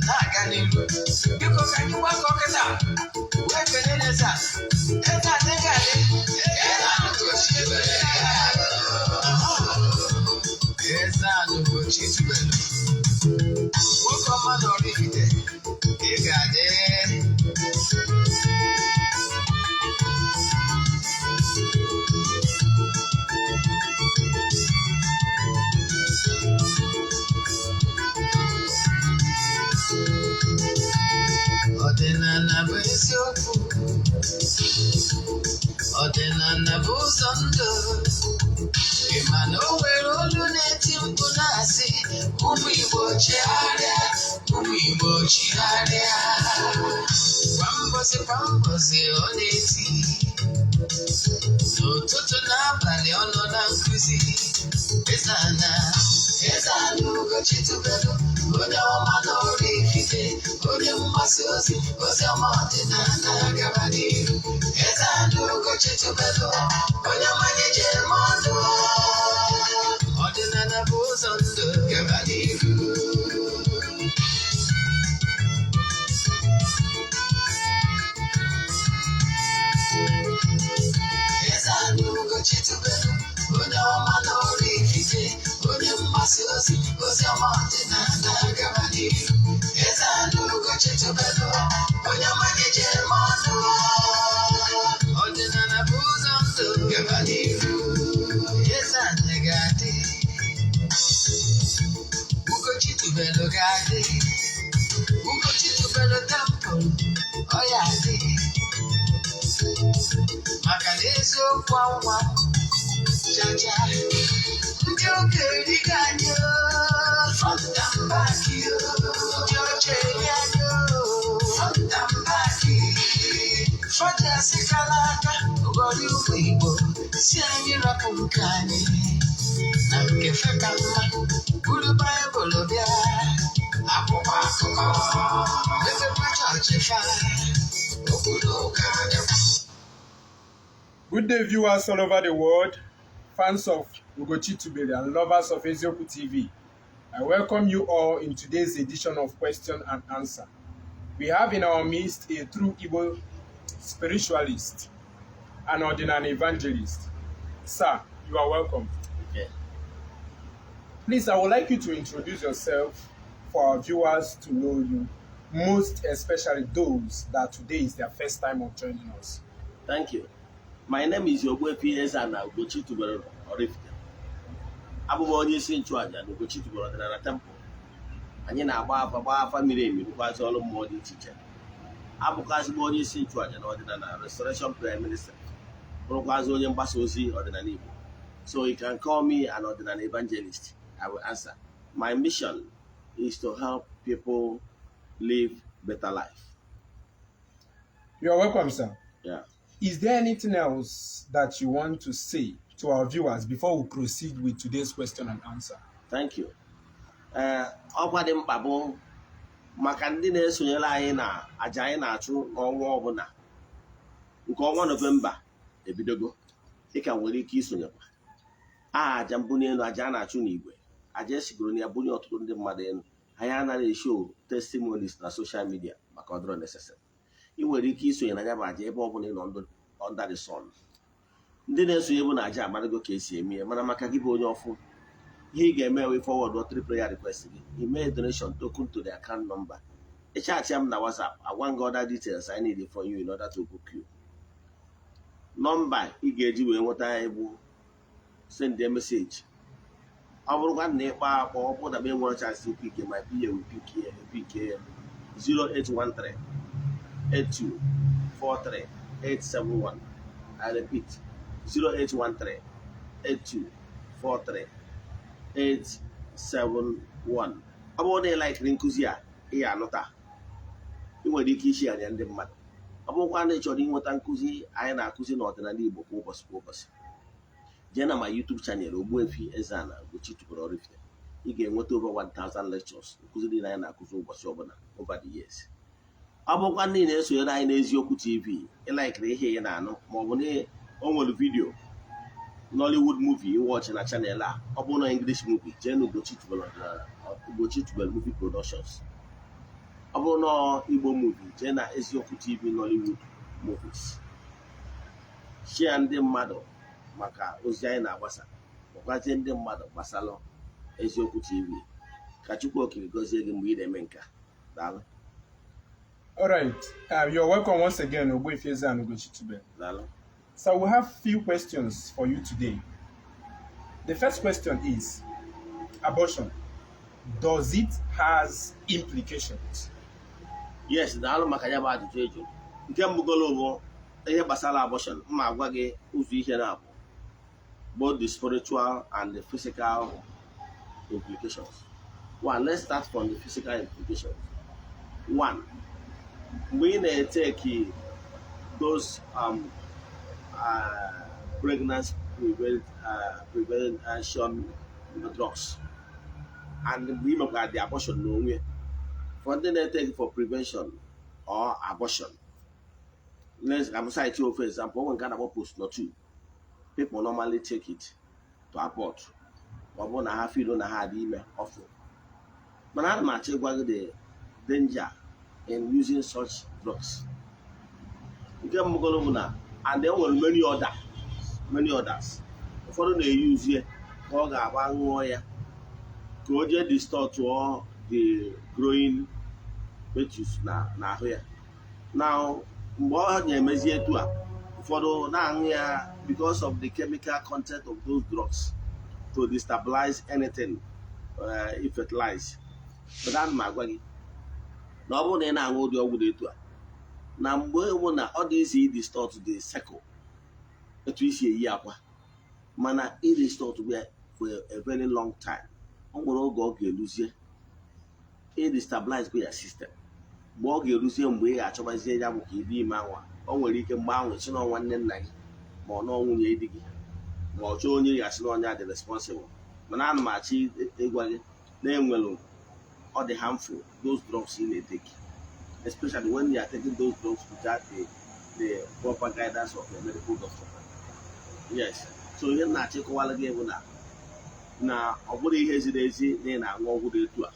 Na-aga n'ihu, biko, ka anyị gbakọ kịta wee kelee eze a. Eze a ga-adị. Eze a Ugochi tubelu, nwoke ọma na Oraifite, ị ga-adị. Ọdịnala bụ eziokwu, ọdịnala bụ ụzọ ndụ. Ị ma na o nwere olu na-eti mkpu na-asị, "Ụmụ Igbo, chigharịa, ụmụ Igbo, chigharịa." Kwa mbọsị kwa mbọsị ọ na-eti, n'ụtụtụ n'abalị ọ nọ na nkụzi. Eze-Ana, Eze-Ana Ugochi tubelu, onye ọma na Oraifite, onye mgbasa ozi ozi ọma ọdịnala, gaba n'iru. Eze-Ana Ugochi tubelu, onye ọma ji eme ọnụ. Ọdịnala bụ ụzọ ndụ, gaba n'iru. Eze-Ana Ugochi tubelu, onye ọma na Oraifite, onye mgbasa ozi ozi ọma ọdịnala, gaba n'iru. Eze-Ana Ugochi tubelu, onye ọma ji eme ọnụ. Ọdịnala bụ ụzọ ndụ, gaba n'iru. Eze-Ana ga-adị, Ugochi tubelu ga-adị, Ugochi tubelu temple ọ ya adị, maka na eziokwu anwa chacha ndị oge erigo anyị front and back, ndị ọcha eri anyị front and back. Fọchasị kara aka ghọrọ ụmụ Igbo si anyị rapụ nke anyị na nke fe ka mma, buru Baịbụl bịa, akwụkwọ akụkọ, mepekwa chọọchị fa, okwu na ụka dịkwa. Good day, viewers all over the world, fans of Ugochi Tubelu and lovers of Eziokwu TV. I welcome you all in today's edition of Question and Answer. We have in our midst a true Igbo spiritualist and Odinani evangelist. Sir, you are welcome. Okay. Please, I would like you to introduce yourself for our viewers to know you, most especially those that today is their first time of joining us. Thank you. My name is Ogbuefi Eze-Ana Ugochi tubelu Oraifite. Abụ m onye isi nchụaja na Ugochi tubelu Ọdịnala Temple. Anyị na-agba afa, gbaa afa miri emi, rụkwazị ọrụ mmụọ dị iche iche. Abụkwazị m onye isi nchụaja na Ọdịnala Restoration Prayer Ministry, bụrụkwazị onye mgbasa ozi ọdịnala Igbo. So you can call me an Ọdịnala evangelist. I will answer. My mission is to help people live better life. You are welcome, sir. Yeah. Is there anything else that you want to say to our viewers before we proceed with today's question and answer? Thank you. Ee, ọkwa dị mkpa bụ maka ndị na-esonyere anyị na aja anyị na-achụ n'ọnwa ọbụla. Nke ọnwa Nọvemba ebidogo, ị ka nwere ike isonyekwa. Aha aja mbunye elu, aja a na-achụ n'igwe, aja esigoro na ya bunye ọtụtụ ndị mmadụ elu. Anyị anaghị eshow testimonies na social media maka ọdịrọ necessary. Ị nwere ike isonye na ya bụ aja ebe ọbụla ị nọ ndụ under the sun. Ndị na-esonye bụ na aja amarago ka esi eme ya, mana maka gị bụ onye ọfụ, ihe ị ga-eme wee forward three prayer request gị, email donation token to the account number, ịchatị m na WhatsApp, agwa gị other details I need from you in order to book you. Nọmba ị ga-eji wee nweta anyị bụ send a message. Ọ bụrụkwa na ịkpọ akpọ, ọ bụrụ na m enwere chance ipick, my PA will pick ya, pick ya: 0813 82 43 871. I repeat, 0813 82 43 871. Ọ bụrụ na ị likeiri nkụzi a ị ya anụta, ị nwere ike ishi anya ndị mmadụ. Ọ bụrụkwa na ị chọrọ ịnweta nkụzi anyị na-akụzi n'ọdịnala Igbo kwa ụbọchị kwa ụbọchị, jee na my YouTube channel, Ogbuefi Eze-Ana Ugochi tubelu Oraifite. Ị ga-enweta over 1000 lectures, nkụzi niile anyị na-akụzi ụbọchị ọbụla over the years. Ọ bụrụkwa ndị na-esonyere anyị n'Eziokwu TV, ị likeiri ihe ị na-anụ, ma ọ bụ na o nwere video Nollywood movie ịwatchị na channel a, ọ bụrụ na English movie, jee na Ugochi tubelu Movie Productions. Ọ bụrụ na Igbo movie, jee na Eziokwu TV Nollywood movies. Share ndị mmadụ maka ozi anyị na-agbasa, gwakwazie ndị mmadụ gbasara Eziokwu TV. Ka Chukwu Okike gọzie gị mgbe ị na-eme nke a. Daalụ. All right. You're welcome once again, Ogbuefi Eze-Ana Ugochi. Daalụ. So we have few questions for you today. The first question is, abortion, does it has implications? Yes, daalụ maka ya bụ ajụjụ ị jụrụ. Nke mbụgolo bụ ihe gbasara abortion. Mma agwa gị ụzọ ihe na-abụ, both the spiritual and the physical implications. One, let's start from the physical implications. One, mgbe ị na-eteki those pregnancy prevention drugs and mgbe ị mekwara the abortion n'onwe ya, for ndị na-eteki for prevention or abortion, let's I'm cite you for example, when nke a na-akpọ Postinor 2, people normally take it to abort ọ bụrụ na ha feel na ha dị ime ọfụ. Mana ana m achọ ịgwa gị the danger in using such drugs. Nke mbụgoro bụ na, and e nwere many others, ụfọdụ na-eyuzie ka ọ ga-agba ṅụọ ya ka o jee distort the growing fetus na n'ahụ ya. Now, mgbe ọ na-emezi etu a, ụfọdụ na-aṅụ ya because of the chemical content of those drugs to destabilize anything, if fertilize. But ana m agwa gị na ọ bụrụ na ị na-aṅụ ụdị ọgwụ dị etu a, na mgbe bụ na ọ dị easy distort the cycle etu isi eyi akwa, mana i distort ya for a very long time, ọ nwere oge ọ ga-eluzie i destabilize go ya system. Mgbe ọ ga-eruzie, mgbe ị ga-achọbazie ya bụ ka ịdị ime anwa, o nwere ike mgbe ahụ si na nwanne nna gị, ma ọ nọọ nwunye di gị, ma ọ chọọ onye ga-asị na onye a dị responsible. Mana ana m achọ ịgwa gị na enwere ọ dị harmful, those drugs ị na-eteki, especially when you are taking those drugs without the proper guidance of your medical doctor. Yes, so ihe m na-achọ ịkọwara gị bụ na ọ bụrụ ihe ziri ezi na ị na-aṅụ ọgwụ dị etu a.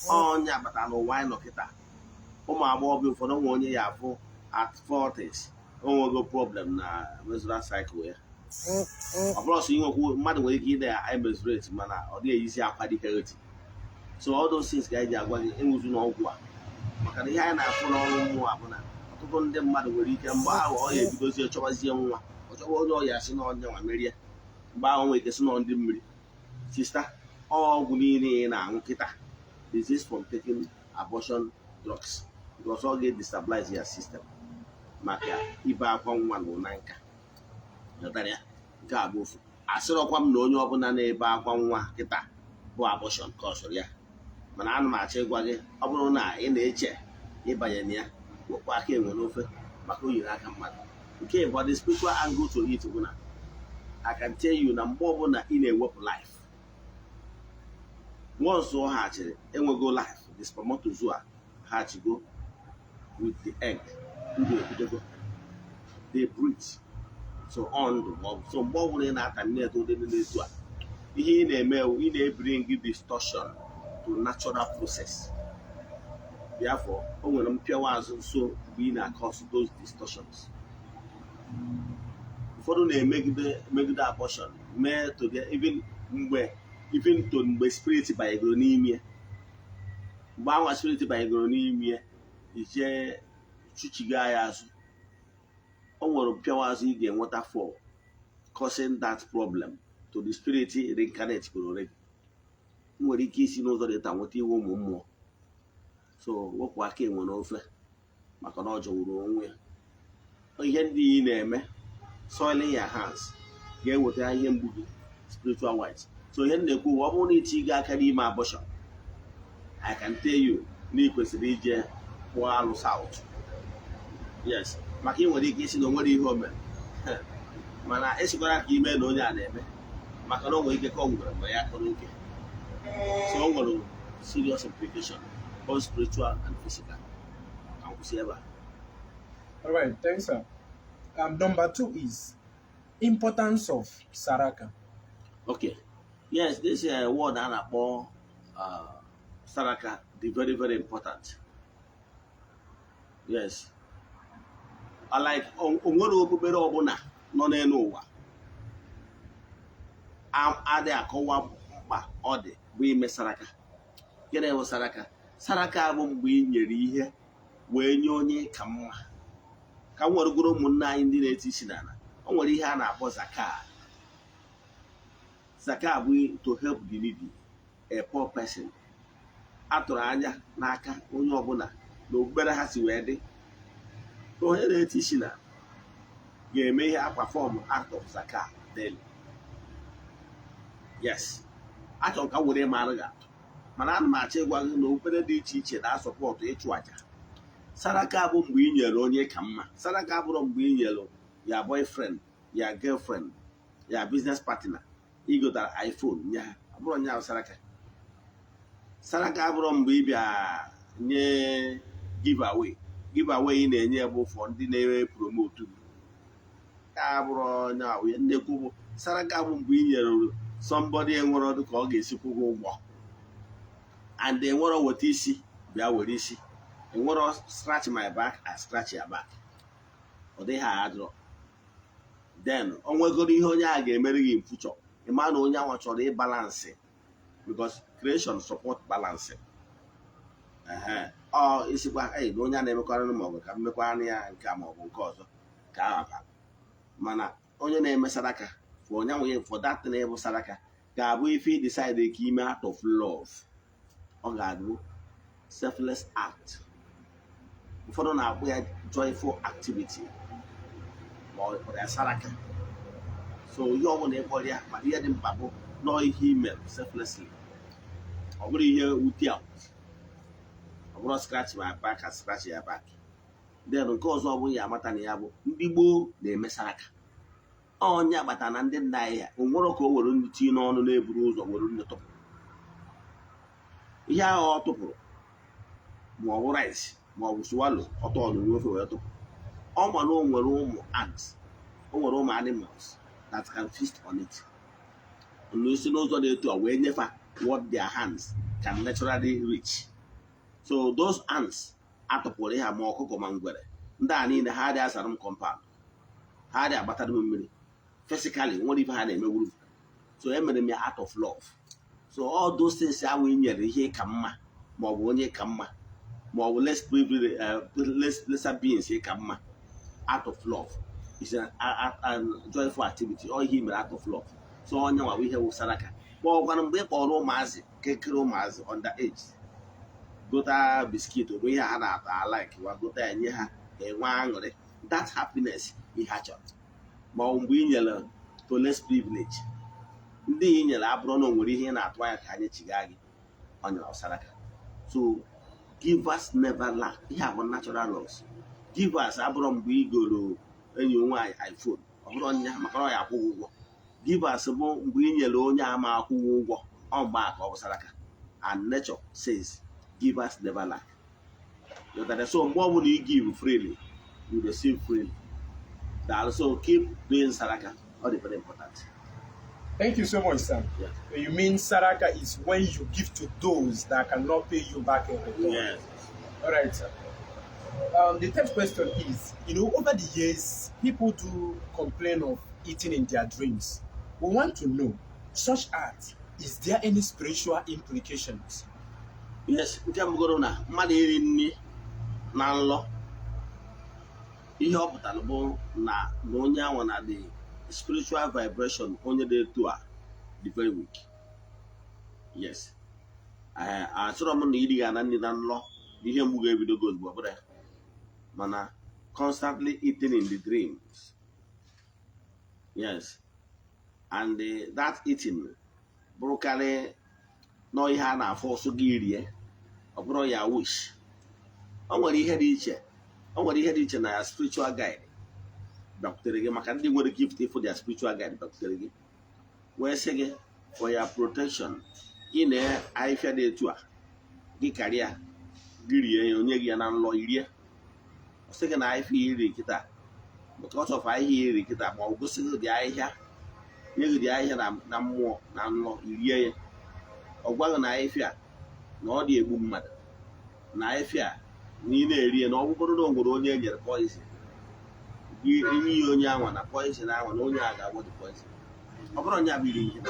Onye agbata n'ụwa anyị nọ kịta, ụmụ agbọghọbịa ụfọdụ nwe onye ya afụ at 40s, o nwego problem na menstrual cycle ya. Ọ bụrụ ọsọ inwekwu mmadụ nwere ike ide ya menstruate, mana ọ dịghị eyizi akwa dị healthy. So all those things ka anyị ji agwa gị ịṅụzu n'ọgwụ a, maka na ihe anyị na-afụ n'ọrụ mmụọ a bụ na ọtụtụ ndị mmadụ nwere ike mgbe ahụ ọ ya ebidozie chọbazie nwa, ọ chọba onye ọya sị na ọnya nwa merie. Mgbe ahụ nwere ike sị na ndị mmiri. Sister, ọgwụ niile ị na-aṅụ kịta, desist from taking abortion drugs, because ọ ga-destabilize your system maka ibe akwa nwa na ụna nka. Ghọtara ya? Nke a bụ ofu. Asịrọkwa m na onye ọbụla na-ebe akwa nwa kịta bụ abortion ka ọ sọrọ ya, mana ana m achọ ịgwa gị, ọ bụrụ na ị na-eche ịbanye na ya, wepụ aka enwe n'ofe, maka o yiri aka mmadụ. Nke bụ the spiritual angle to it bụ na I can tell you na mgbe ọbụla ị na-ewepụ life, once ọ hachiri enwego life, the spermatozoa hachigo with the egg, ndụ ebidogo, they breathe. So ọ ndụ ma ọ bụ so. Mgbe ọbụla ị na-aterminate ụdị dị etu a, ihe ị na-eme, ị na-ebring distortion to natural process. Therefore, o nwere mpịawa azụ nso mgbe ị na-cause those distortions. Ụfọdụ na-emegide emegide abortion mee to the even mgbe, even to mgbe spirit banyegoro n'ime ya. Mgbe anwa spirit banyegoro n'ime ya, ijee chụchiga ya azụ, o nwere mpịawa azụ ị ga-enweta for causing that problem to the spirit reincarnate goro already. Ị nwere ike isi n'ụzọ dị taa nweta iwe ụmụ mmụọ. So wepụ aka enwe n'ofe, maka na ọ jọgburu onwe ya. Ihe ndị ị na-eme, soiling your hands, ga-eweta ihe mgbu gị spiritual wise. So ihe m na-ekwu, ọ bụrụ na iti gị aka n'ime abortion, I can tell you na ị kwesịrị ije pụọ alụ south. Yes, maka ị nwere ike isi na o nwere ihe o mere, mana esikwara ka ime na onye a na-eme, maka na o nwere ike ka ọ nwere mgbe ya kọrọ oke. So o nwere serious implication, both spiritual and physical. Ka m kwụsị ebe a. All right, thanks, sir. Number two is importance of Saraka. Okay. Yes, this word a na-akpọ saraka dị very, very important. Yes, like o nwere okpukpere ọbụla nọ n'elu ụwa adịghị akọwa mkpa ọ dị bụ ime saraka. Gịnị bụ saraka? Saraka bụ mgbe ị nyere ihe wee nye onye ka mma. Ka m weregoro ụmụnne anyị ndị na-eti isi n'ala, o nwere ihe a na-akpọ zaka. Zaka bụ to help the needy, a poor person. A tụrụ anya n'aka onye ọbụla na okpukpere ha si wee dị, onye na-eti isi na ga-eme ihe a perform act of zaka daily. Yes, achọrọ ka m were mara gị atụ, mana ana m achọ ịgwa gị na okpukpere dị iche iche na-asupport ịchụ àjà. Saraka bụ mgbe ị nyere onye ka mma. Saraka bụrụ mgbe ị nyere ya boyfriend, ya girlfriend, ya business partner, igotara iPhone nye ha. Ọ bụrụ nya saraka. Saraka bụrụ mgbe ị bịa nye give away. Give away ị na-enye bụ for ndị na-epromote gị. Ka bụrụ onye ahụ na-ekwu bụ saraka bụ mgbe ị nyere somebody enwere ọdụ ka ọ ga-esi kwụ gị ụgwọ, and enwere weta isi bịa were isi, enwere scratch my back, I scratch your back. Ọ dịghị adịrọ. Then o nwegoro ihe onye a ga-emere gị in future, ịma na onye ahụ chọrọ ịbalance, because creation support balancing. Ọ isikwa ei na onye a na-emekwarị maọbụ ka mmekwarị ya nke a maọbụ nke ọzọ ka ahụ. Mana onye na-eme saraka for onye nwunye for that thing bụ saraka ga-abụ ife ị decide ka ime out of love. Ọ ga-abụ selfless act. Ụfọdụ na-akpụ ya joyful activity ma ọ kpọrọ ya saraka. So ihe ọbụla ịkpọrọ ya, mana ihe dị mkpa bụ nọọ ihe ime selflessly. Ọ bụrụ ihe wute out, ọ bụrụ scratch my back and scratch your back. Then nke ọzọ ọ bụ ya amata na ya bụ ndị gboo na-eme saraka. Onye agbata na ndị nna anyị ha o nwere ka o were ndị tinye n'ọnụ na-eburu ụzọ were nne tụpụrụ ihe ahụ ọ tụpụrụ, ma ọ bụ rice ma ọ bụ swallow ọtọ ọnụ n'ofe wee tụpụ. Ọ ma na o nwere ụmụ ants, o nwere ụmụ animals that can feast on it. N'isi n'ụzọ dị etu a wee nyefa what their hands can naturally reach. So those ants atụpụrụ ihe, ma ọkụkọ ma ngwere, ndị a niile ha adịghị asara m compound, ha adịghị agbatara m mmiri physically, nwere ife ha na-emewuru. So emere m ya out of love. So all those things ahụ i nyere ihe ka mma, ma ọ bụ onye ka mma, ma ọ bụ less privilege, less lesser beings ka mma, out of love is an joyful activity. Ọ ihe i mere out of love. So onye nwa bụ ihe wụ saraka. Ma ọ gwara mgbe ị kpọrọ ụmụazị kekere, ụmụazị under age, gota biscuit bụ ihe ha na-ata like wa, gota ya nye ha ka enwe aṅụrị, that happiness ihe ha chọrọ. Ma ọ bụ mgbe ị nyere to less privilege, ndị ị nyere abụrụ na o nwere ihe ị na-atụ anya ka anyị chiga gị, ọ nyere saraka. So givers never lack. Ihe a bụ natural laws. Givers abụrụ mgbe ị goro enyi nwaanyị iPhone, ọ bụrụ nya maka na ọ ya akwụghị ụgwọ. Givers bụ mgbe ị nyere onye ama akwụghị ụgwọ. Ọ mgbe a ka ọ bụ saraka. And nature says givers never lack. Ghọtara? So mgbe ọbụla you give freely, you receive freely. Daalụ. So keep doing saraka. Ọ dị very important. Thank you so much, sir. Yeah. So you mean saraka is when you give to those that cannot pay you back in return? Yes. All right, sir. The third question is, over the years, people do complain of eating in their dreams. We want to know, such act, is there any spiritual implications? Yes, nke mbụgoro na mmadụ iri nri na nlọ, ihe ọ pụtara bụ na onye ahụ na the spiritual vibration onye dị etu a dị very weak. Yes. Ee, achọrọ m na iri ga na nri na nlọ na ihe mgbu ga-ebido go ozugbo, ọ bụrụ ya. Mana constantly eating in the dreams, yes, and that eating bụrụkarị nọ ihe a na-afọ ọsọ gị rie, ọ bụrụ ya wish. O nwere ihe dị iche, o nwere ihe dị iche na ya spiritual guide bịakwutere gị, maka ndị nwere gift ịfụ their spiritual guide bịakwutere gị wee sị gị for your protection, gị na ahịfịa dị etu a gị karịa gị rie ya, onye gị ya na nlọ irie, ọ sị gị na ahịfịa iri kịta, because of ahịhịa iri kịta, ma ọ gosi gị dị ahịhịa, nye gị dị ahịhịa na mmụọ na nlọ irie ya, ọ gwa gị na ahịfịa na ọ dị egbu mmadụ, na ahịfịa Na ị na-eri ya, na ọ bụrụ na o nwere onye e nyere poison gị, enye ya onye anwa na poison anwa, na onye a ga-agbọ the poison. Ọ bụrụ onye a bụ iri ihe na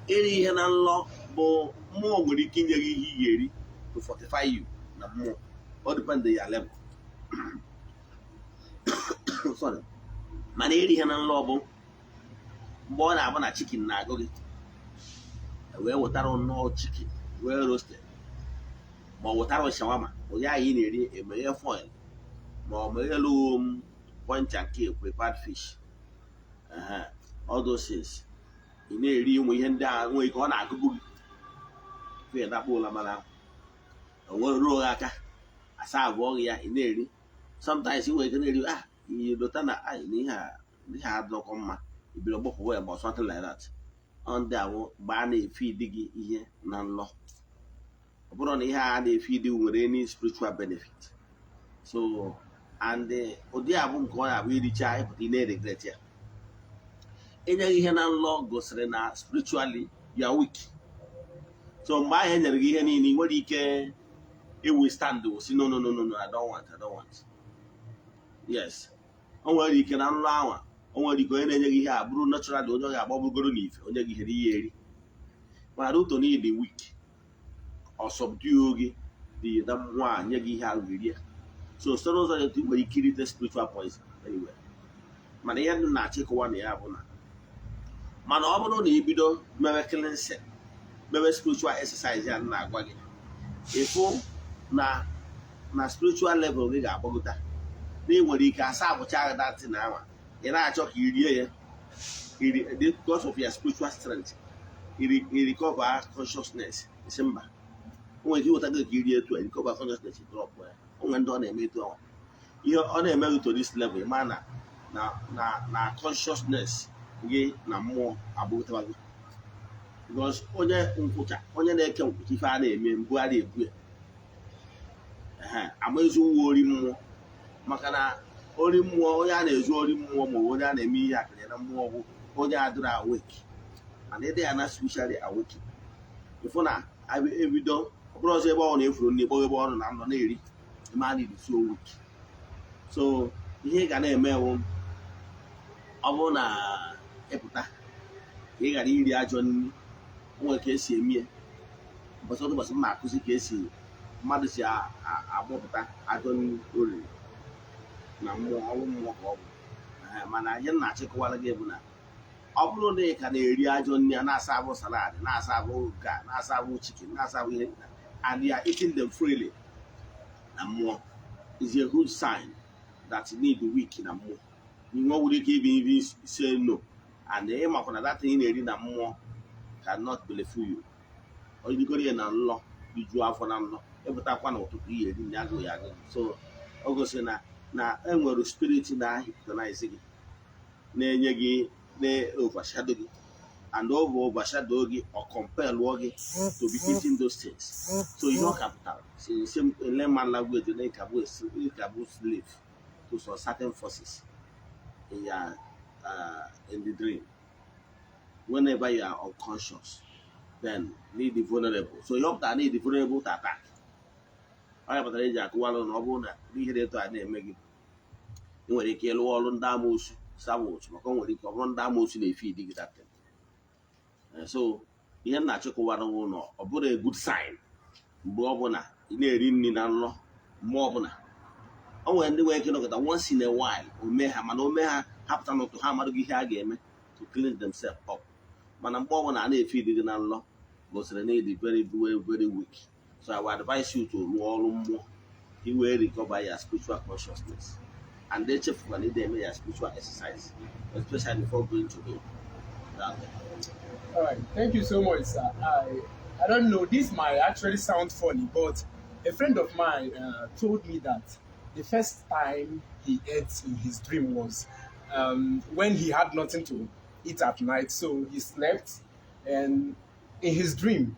iri ihe na nlọ bụ mmụọ nwere ike inye gị ihe ị ga-eri to fortify you na mmụọ. Ọ depend ya level. Sorry. Mana iri ihe na nlọ bụ mgbe ọ na-abụ na chicken na-agụ gị, wee wetara nnọọ chicken wee roasted, ma ọ wetara shawarma, ụdị ahụ ị na-eri, emeghe foil, ma ọ meghelu point and kill prepared fish, all those things ị na-eri, ụmụ ihe ndị a nwere ike ọ na-agụgụ gị fe dakpụ ụla, mana o nwere ruo gị aka asa abụọ gị ya ị na-eri. Sometimes ị nwere ike na-eri, ah, lota na ah, na ihe a adịrọkọ mma, ibido gbapụwa ya, ma something like that. Ọ ndị awụ mgbe a na-efidi gị ihe na nlọ. Ọ bụrụ na ihe a na-efidi nwere any spiritual benefit. So and ụdị a bụ nke ọ na-abụ iricha, ịpụta, ị na-regret ya. Enyeghị ihe na nlọ gosiri na spiritually you are weak. So mgbe ahụ e nyere gị ihe niile, ị nwere ike withstand, si no, no, no, no, no, I don't want, I don't want. Yes, o nwere ike na nlọ anwa, o nwere ike onye na-enye gị ihe a bụrụ natural, onye ọ ga-agba bụrụgoro n'ife onye gị here ihe eri, mana ụtọ niile weak, ọ subdue gị dị na mmụọ a nye gị ihe ahụ rie. So site n'ụzọ dị etu, ị nwere ike irite spiritual poison anyway. Mana ihe m na-achịkọwa na ya bụ na, mana ọ bụrụ na ibido mewe cleansing, mewe spiritual exercise ya na-agwa gị, ịfụ na spiritual level gị ga-agbagota, na ị nwere ike asa abụcha gị datin anwa ị na-achọ ka i rie ya because of your spiritual strength, i recover consciousness, isi mba. O nwere ike ịweta gị ka i rie etu a, recover consciousness, drop ya. O nwere ndị ọ na-eme etu ahụ. Ihe ọ na-eme gị to this level, ịma na consciousness gị na mmụọ agbagotaba gị, because onye nkwụcha, onye na-eke nkwụcha, ife a na-eme mbugharị ebu ya ama ezu uwe ori mmụọ, maka na ori mmụọ, onye a na-ezu ori mmụọ ma ọ bụ onye a na-eme ihe akịrị na mmụọ bụ onye adịrị awake. And ịdị ya na spiritually awake, ịfụ na ebido ọ bụrụ ọzọ ebe ọ na-efuru nne kpọọ ebe ọ nọ na nọ na-eri, ma na so weak. So ihe ị ga na-eme wụ, ọ bụrụ na ịpụta ka ị ghara iri ajọ nri, o nwere ka esi eme ya. Ụbọchị ọdụ ụbọchị m na-akụzi ka esi mmadụ si agbọpụta ajọ nri o riri na mmụọ, ọrụ mmụọ ka ọ bụ. Mana ihe m na-achịkọwara gị bụ na ọ bụrụ na ị ka na-eri ajọ nri a na-asa abụ salad, na-asa abụ ga, na-asa abụ chicken, na-asa abụ ihe, and you are eating them freely na mmụọ, is a good sign that you need weak na mmụọ. Ị nwere ike ibi say no, and ị makwa na that thing ị na-eri na mmụọ cannot benefit you. Ọ rigoro ya na nlọ, rijuo afọ na nlọ, ịpụtakwa n'ụtụtụ ihe eri nri, agụụ ya agụ. So o gosiri na enwere spirit na-hypnotize gị, na-enye gị, na-overshadow gị, and over overshadow gị, or compel gị to be eating those things. So ihe ọ ka pụtara si same layman language na ịka bụ slave to some certain forces in your in the dream. Whenever you are unconscious, then need the vulnerable. So ihe ọ pụtara, need the vulnerable to attack. Ọ ya pụtara eji akụwalụ na ọ bụrụ na ihe dị etu a na-eme gị, ị nwere ike ịlụ ọrụ ndị amoosu sabot, maka o nwere ike ọ bụrụ ndị amoosu na-efe idi gị that thing. So ihe m na-achịkọwara ụlọ, ọ bụrụ a good sign mgbe ọ bụla ị na-eri nri na nlọ. Mgbe ọbụla o nwere ndị nwere ike ịnọkọta once in a while o mee ha, mana o mee ha, ha pụta n'ụtụ, ha amaghị ihe a ga-eme to clean themselves up. Mana mgbe ọbụla a na-efe idi gị na nlọ, gosiri na ịdị very, very, very weak. So I would advise you to rụọ ọrụ mmụọ ka ị wee recover your spiritual consciousness, and echefukwana ide eme your spiritual exercise, especially before going to bed. Daalụ. All right, thank you so much, sir. I don't know, this might actually sound funny, but a friend of mine told me that the first time he ate in his dream was when he had nothing to eat at night. So he slept, and in his dream,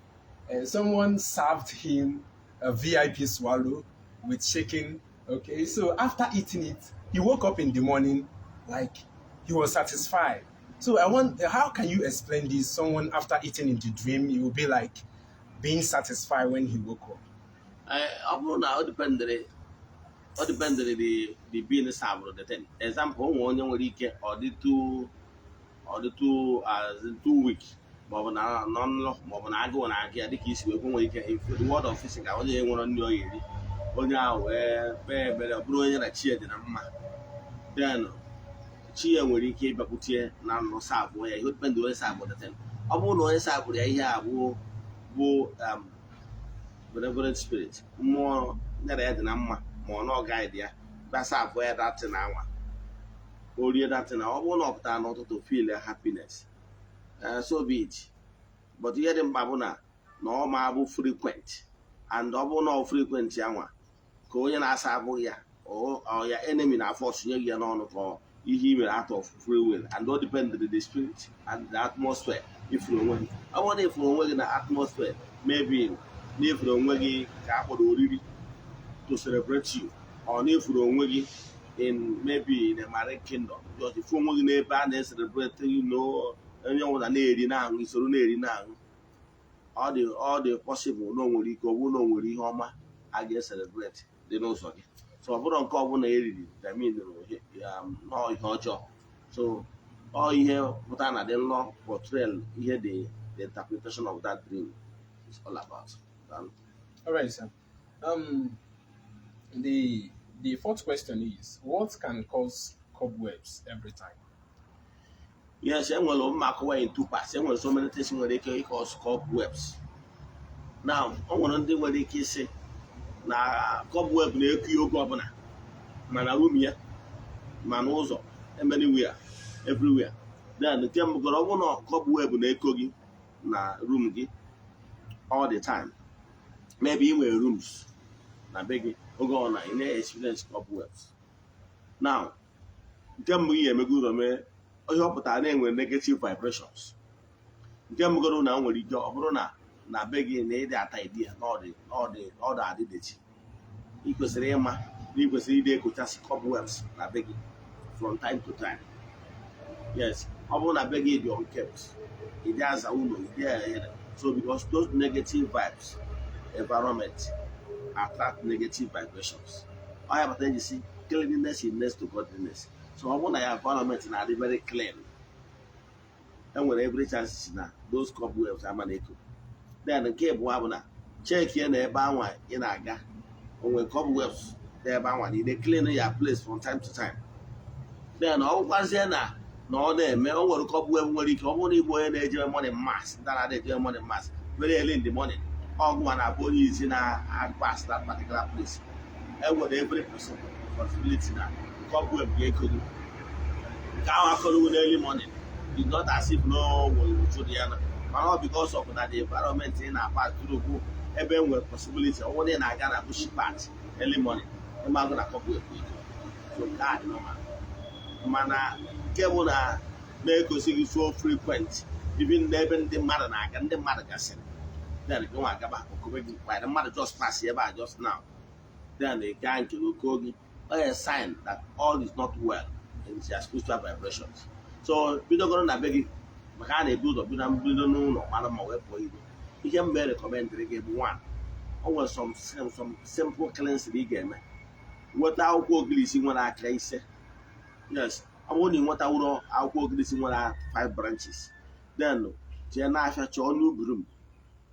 someone served him a VIP swallow with chicken. Okay, so after eating it, he woke up in the morning like he was satisfied. So I want, how can you explain this? Someone after eating in the dream, he will be like being satisfied when he woke up. Ọ bụrụ na ọ dependịrị the being served the thing. Example, o nwere onye nwere ike ọ dịtụ as in 2 week, maọbụ na nọ nlọ, maọbụ na agụụ na-agụ ya, dịka isi wee kwu, nwere ike if the word of physical, onye nwere nri ọ ga-eri, onye ahụ wee kpee ekpere, ọ bụrụ onye na chi ya dị na mma, then chi ya nwere ike ịbịakwute na nrọ serve ya ihe. Depend onye serve the thing. Ọ bụrụ na onye serverụ ya ihe a bụ benevolent spirit, mmụọ nyere ya dị na mma, ma ọ na ọ guide ya bịa serve ya that thing anwa, o rie that thing. Ọ bụrụ na ọ pụtara n'ụtụtụ feel happiness, so be it. But ihe dị mkpa bụ na ọ ma bụ frequent, and ọ bụrụ na ọ frequent anwa ka onye na-asa abụghị ya ọ ya enemy na-afọ ọsụnye gị ya n'ọnụ ka ihe i mere out of free will. And all depend the spirit and the atmosphere ifuru onwe gị. Ọ bụrụ na ifuru onwe gị na atmosphere, maybe na ifuru onwe gị ka a kpọrọ oriri to celebrate you, or na ifuru onwe gị in maybe in a marine kingdom, just ifu onwe gị n'ebe a na-celebrate, onye ọbụla na-eri na-aṅụ, isoro na-eri na-aṅụ, ọ dị possible na o nwere ike ọ bụrụ na o nwere ihe ọma a ga-celebrate dị n'ụzọ gị. So ọ bụrụ nke ọbụla eriri damin nọọ ihe ọjọọ. So ọ ihe pụtara na dị nlọ portrayal ihe, the interpretation of that dream is all about. Daalụ. All right, sir. The fourth question is, what can cause cobwebs every time? Yes, enwere mma akọwa in two parts. Enwere so many things nwere ike ịcause cobwebs. Now, o nwere ndị nwere ike isi na cobweb na-eku ya oge ọbụla, mana room ya, ma n'ụzọ, anywhere, everywhere. Then nke mbụ gọrọ, ọ bụrụ na cobweb na-eko gị na room gị all the time, maybe ị nwere rooms na be gị, oge ọ na ị na-experience cobwebs. Now, nke mbụ ị ga-emego ụzọ mee ihe ọ pụtara na-enwe negative vibrations. Nke mbụgoro na nwere ike ọ bụrụ na be gị na ịdị ata idi ya na ọ dị adị dirty. Ị kwesịrị ịma na ị kwesịrị ịdị ekochasị cobwebs na be gị from time to time. Yes, ọ bụrụ na be gị dị unkept, ịdị aza ụlọ, ịdị ehere, so because those negative vibes, environment attract negative vibrations. Ọ ya bata eji si cleanliness is next to godliness. So ọ bụrụ na ya environment na-adị very clean, enwere every chance na those cobwebs ama na-eko. Then nke abụọ bụ na chekie na ebe anwa ị na-aga onwe cobwebs n'ebe anwa niile, clean your place from time to time. Then ọ bụkwazie na ọ na-eme, o nwere cobweb nwere ike ọ bụrụ na ịbụ onye na-ejebe morning mass, ndị na-adị ejebe morning mass very early in the morning, ọgụnwa na-abụ onye izi na-pass that particular place, enwere every possibility na cobweb ga-eko gị. Nke ahụ akọrọwo n'early morning is not as if no nwere uchu dị ya na, mana ọ because of na the environment ị na-pass through bụ ebe e nwere possibility. ọ bụrụ na ị na-aga na bushy path early morning, ịmagụ na cobweb ga-eko. So nke a dị normal, mana nke bụ na na-egosighị so frequent, even n'ebe ndị mmadụ na-aga, ndị mmadụ gasịrị, then gị nwa agaba okobe gị kwanyere mmadụ just pass ebe a just now, then ị gaa nke gị okoo gị, ọ a sign that all is not well in their spiritual vibrations. So bidogoro na be gị, maka a na-ebu ụzọ bido mbido n'ụlọ mara ma wee pụọ iro. Ihe m mere recommendịrị gị bụ, one, o nwere some simple cleansing ị ga-eme. Nweta akwụkwọ ogirisi nwere aka 5. Yes, ọ bụrụ na ị nwetawuro akwụkwọ ogirisi nwere five branches, then jee n'afịa chọọ new broom,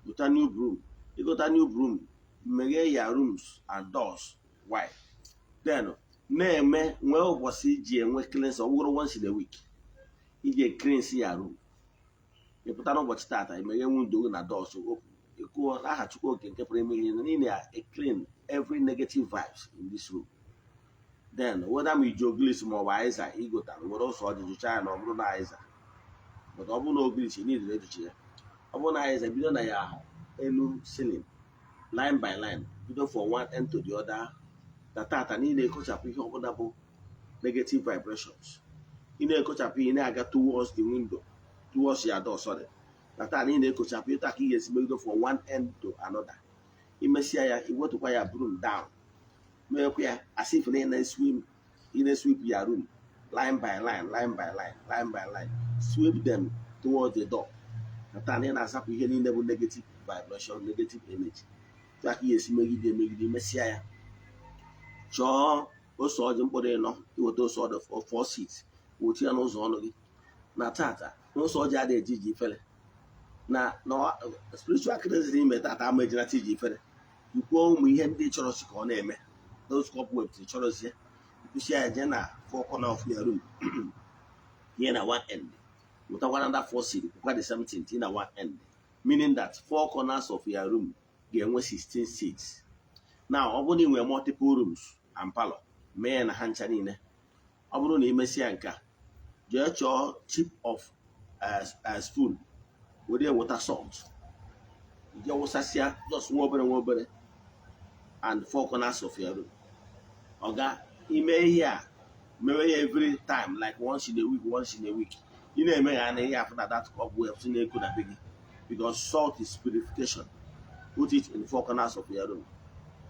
gota new broom. Ịgota new broom, meghee ya rooms and doors wide. Then na-eme nwee ụbọchị iji enwe cleanse. Ọ bụrụ once in a week iji cleanse ya room, ị pụta n'ụbọchị tata, emeghe window gị na doors open, ịkụọ n'aha Chukwu Oke nke pụrụ ime ihe niile, ya clean every negative vibes in this room. Then whether ma iji ogilisi ma ọ bụ aiza igotara, were ụsọ ọjị jụchaa ya. Na ọ bụrụ na aiza, but ọ bụrụ na ogilisi niile ejuchi ya, ọ bụrụ na aiza, bido na ya elu ceiling, line by line, bido from one end to the other. Na tata niile ekochapụ ihe ọbụla bụ negative vibrations. Ị na-ekochapụ, ihe na-aga towards the window, towards your door, sorry. Na taa niile ekochapụ ịta ka ị ga-esi megido from one end to another. Imesịa ya, iwetụkwa ya broom down, meekwa ya as if na ị na-sweep, ị na-sweep ya room line by line, line by line, line by line, sweep them towards the door. Na taa na ị na-asapụ ihe niile bụ negative vibration, negative energy. Ka ị ga-esi megide emegide, mesịa ya, chọọ ose ọjị mkpụrụ ịnọ. Iweta ose ọjị four seeds, wụchi ya n'ụzọ ọnụ gị na tata. Na ose ọjị adịghị eji iji ifere na spiritual cleansing ime tata ama ejinata iji ifere. Ikwuo ụmụ ihe ndị chọrọ si ka ọ na-eme, those cobwebs chọrọzie. Kwụsị ya, jee na four corner of your room, here na one end, wetakwa another four seed, kwukwa the same thing, tinye na one end, meaning that four corners of your room ga-enwe 16 seeds. Now, ọ bụrụ na ị nwere multiple rooms and parlor, mee ya na ha ncha niile. Ọ bụrụ na ị mesịa nke a, jee chọọ tip of spoon, were weta salt, jee wụsasịa just nwa obere nwa obere and four corners of your room. Ọga ime ihe a, mewe ya every time, like once in a week, once in a week. Ị na-eme ya na ihe afụ na that cobwebs na-eko na be gị, because salt is purification. Put it in four corners of your room,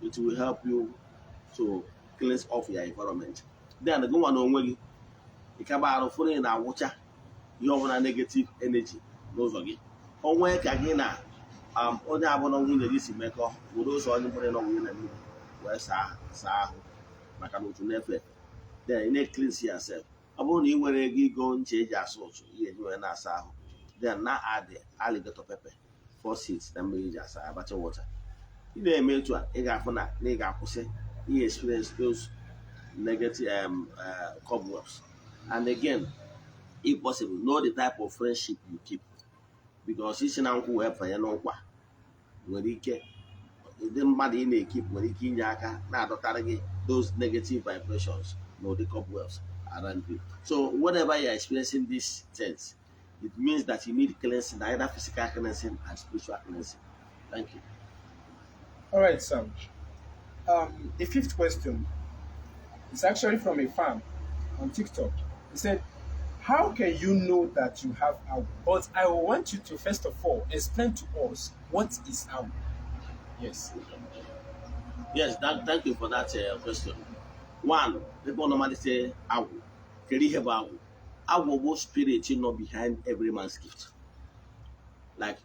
it will help you to cleanse off your environment. Then gị nwa na onwe gị, ịkaba arụ fụrụ ị na-awụcha ihe ọbụla negative energy n'ụzọ gị. Onwe ka gị na onye abụla nwunye gị si mekọ, were ụzọ onye mkpụrụ nọ nwunye na mmiri wee saa ahụ, maka na otu na-efe efe. Then ị na-cleanse yourself. Ọ bụrụ na ị nwere ego igo ncha eji asa ụtụ, ihe eji wee na-asa ahụ, then na add alligator pepper four seeds na mmiri eji asa, abacha water. Ị na-eme etu a, ị ga-afụ na ị ga-akwụsị ihe experience those negative cobwebs. And again, if possible, know the type of friendship you keep, because isi na nkwụ wee banye n'ụkwa nwere ike ụdị mmadụ ị na-ekeep nwere ike inye aka na-adọtara gị those negative vibrations na ụdị cobwebs around you. So whenever you are experiencing these things, it means that you need cleansing, either physical cleansing and spiritual cleansing. Thank you. All right, Sam. The fifth question is actually from a fan on TikTok. He said, "How can you know that you have Agwụ?" But I want you to first of all explain to us what is Agwụ. Yes. Yes, thank you for that question. One, people normally say agwụ. Kedu ihe bụ agwụ? Agwụ bụ spirit nọ behind every man's gift. Like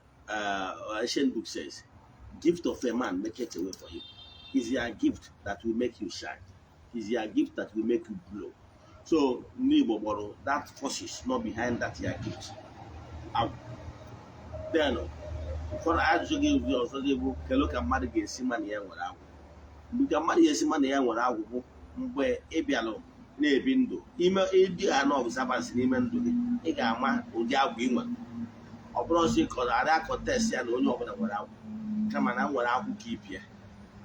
ancient book says, "Gift of a man maketh a way for him." Is your gift that will make you shine. Is your gift that will make you blow. So, ndị Igbo kpọrọ that forces not behind that your gift agwụ. Then, ụfọdụ ajụjụ gị ọzọ gị bụ, kedu ka mmadụ ga-esi ma na ya nwere agwụ? Mgbe ka mmadụ ga-esi ma na ya nwere agwụ bụ mgbe ị bịalụ na-ebi ndụ, ime ịdị ha na observance n'ime ndụ gị, ị ga-ama ụdị agwụ ị nwere. Ọ bụrụ ọsọ ịkọ ada contest ya na onye ọbụla nwere agwụ, kama na nwere agwụ ka ibia,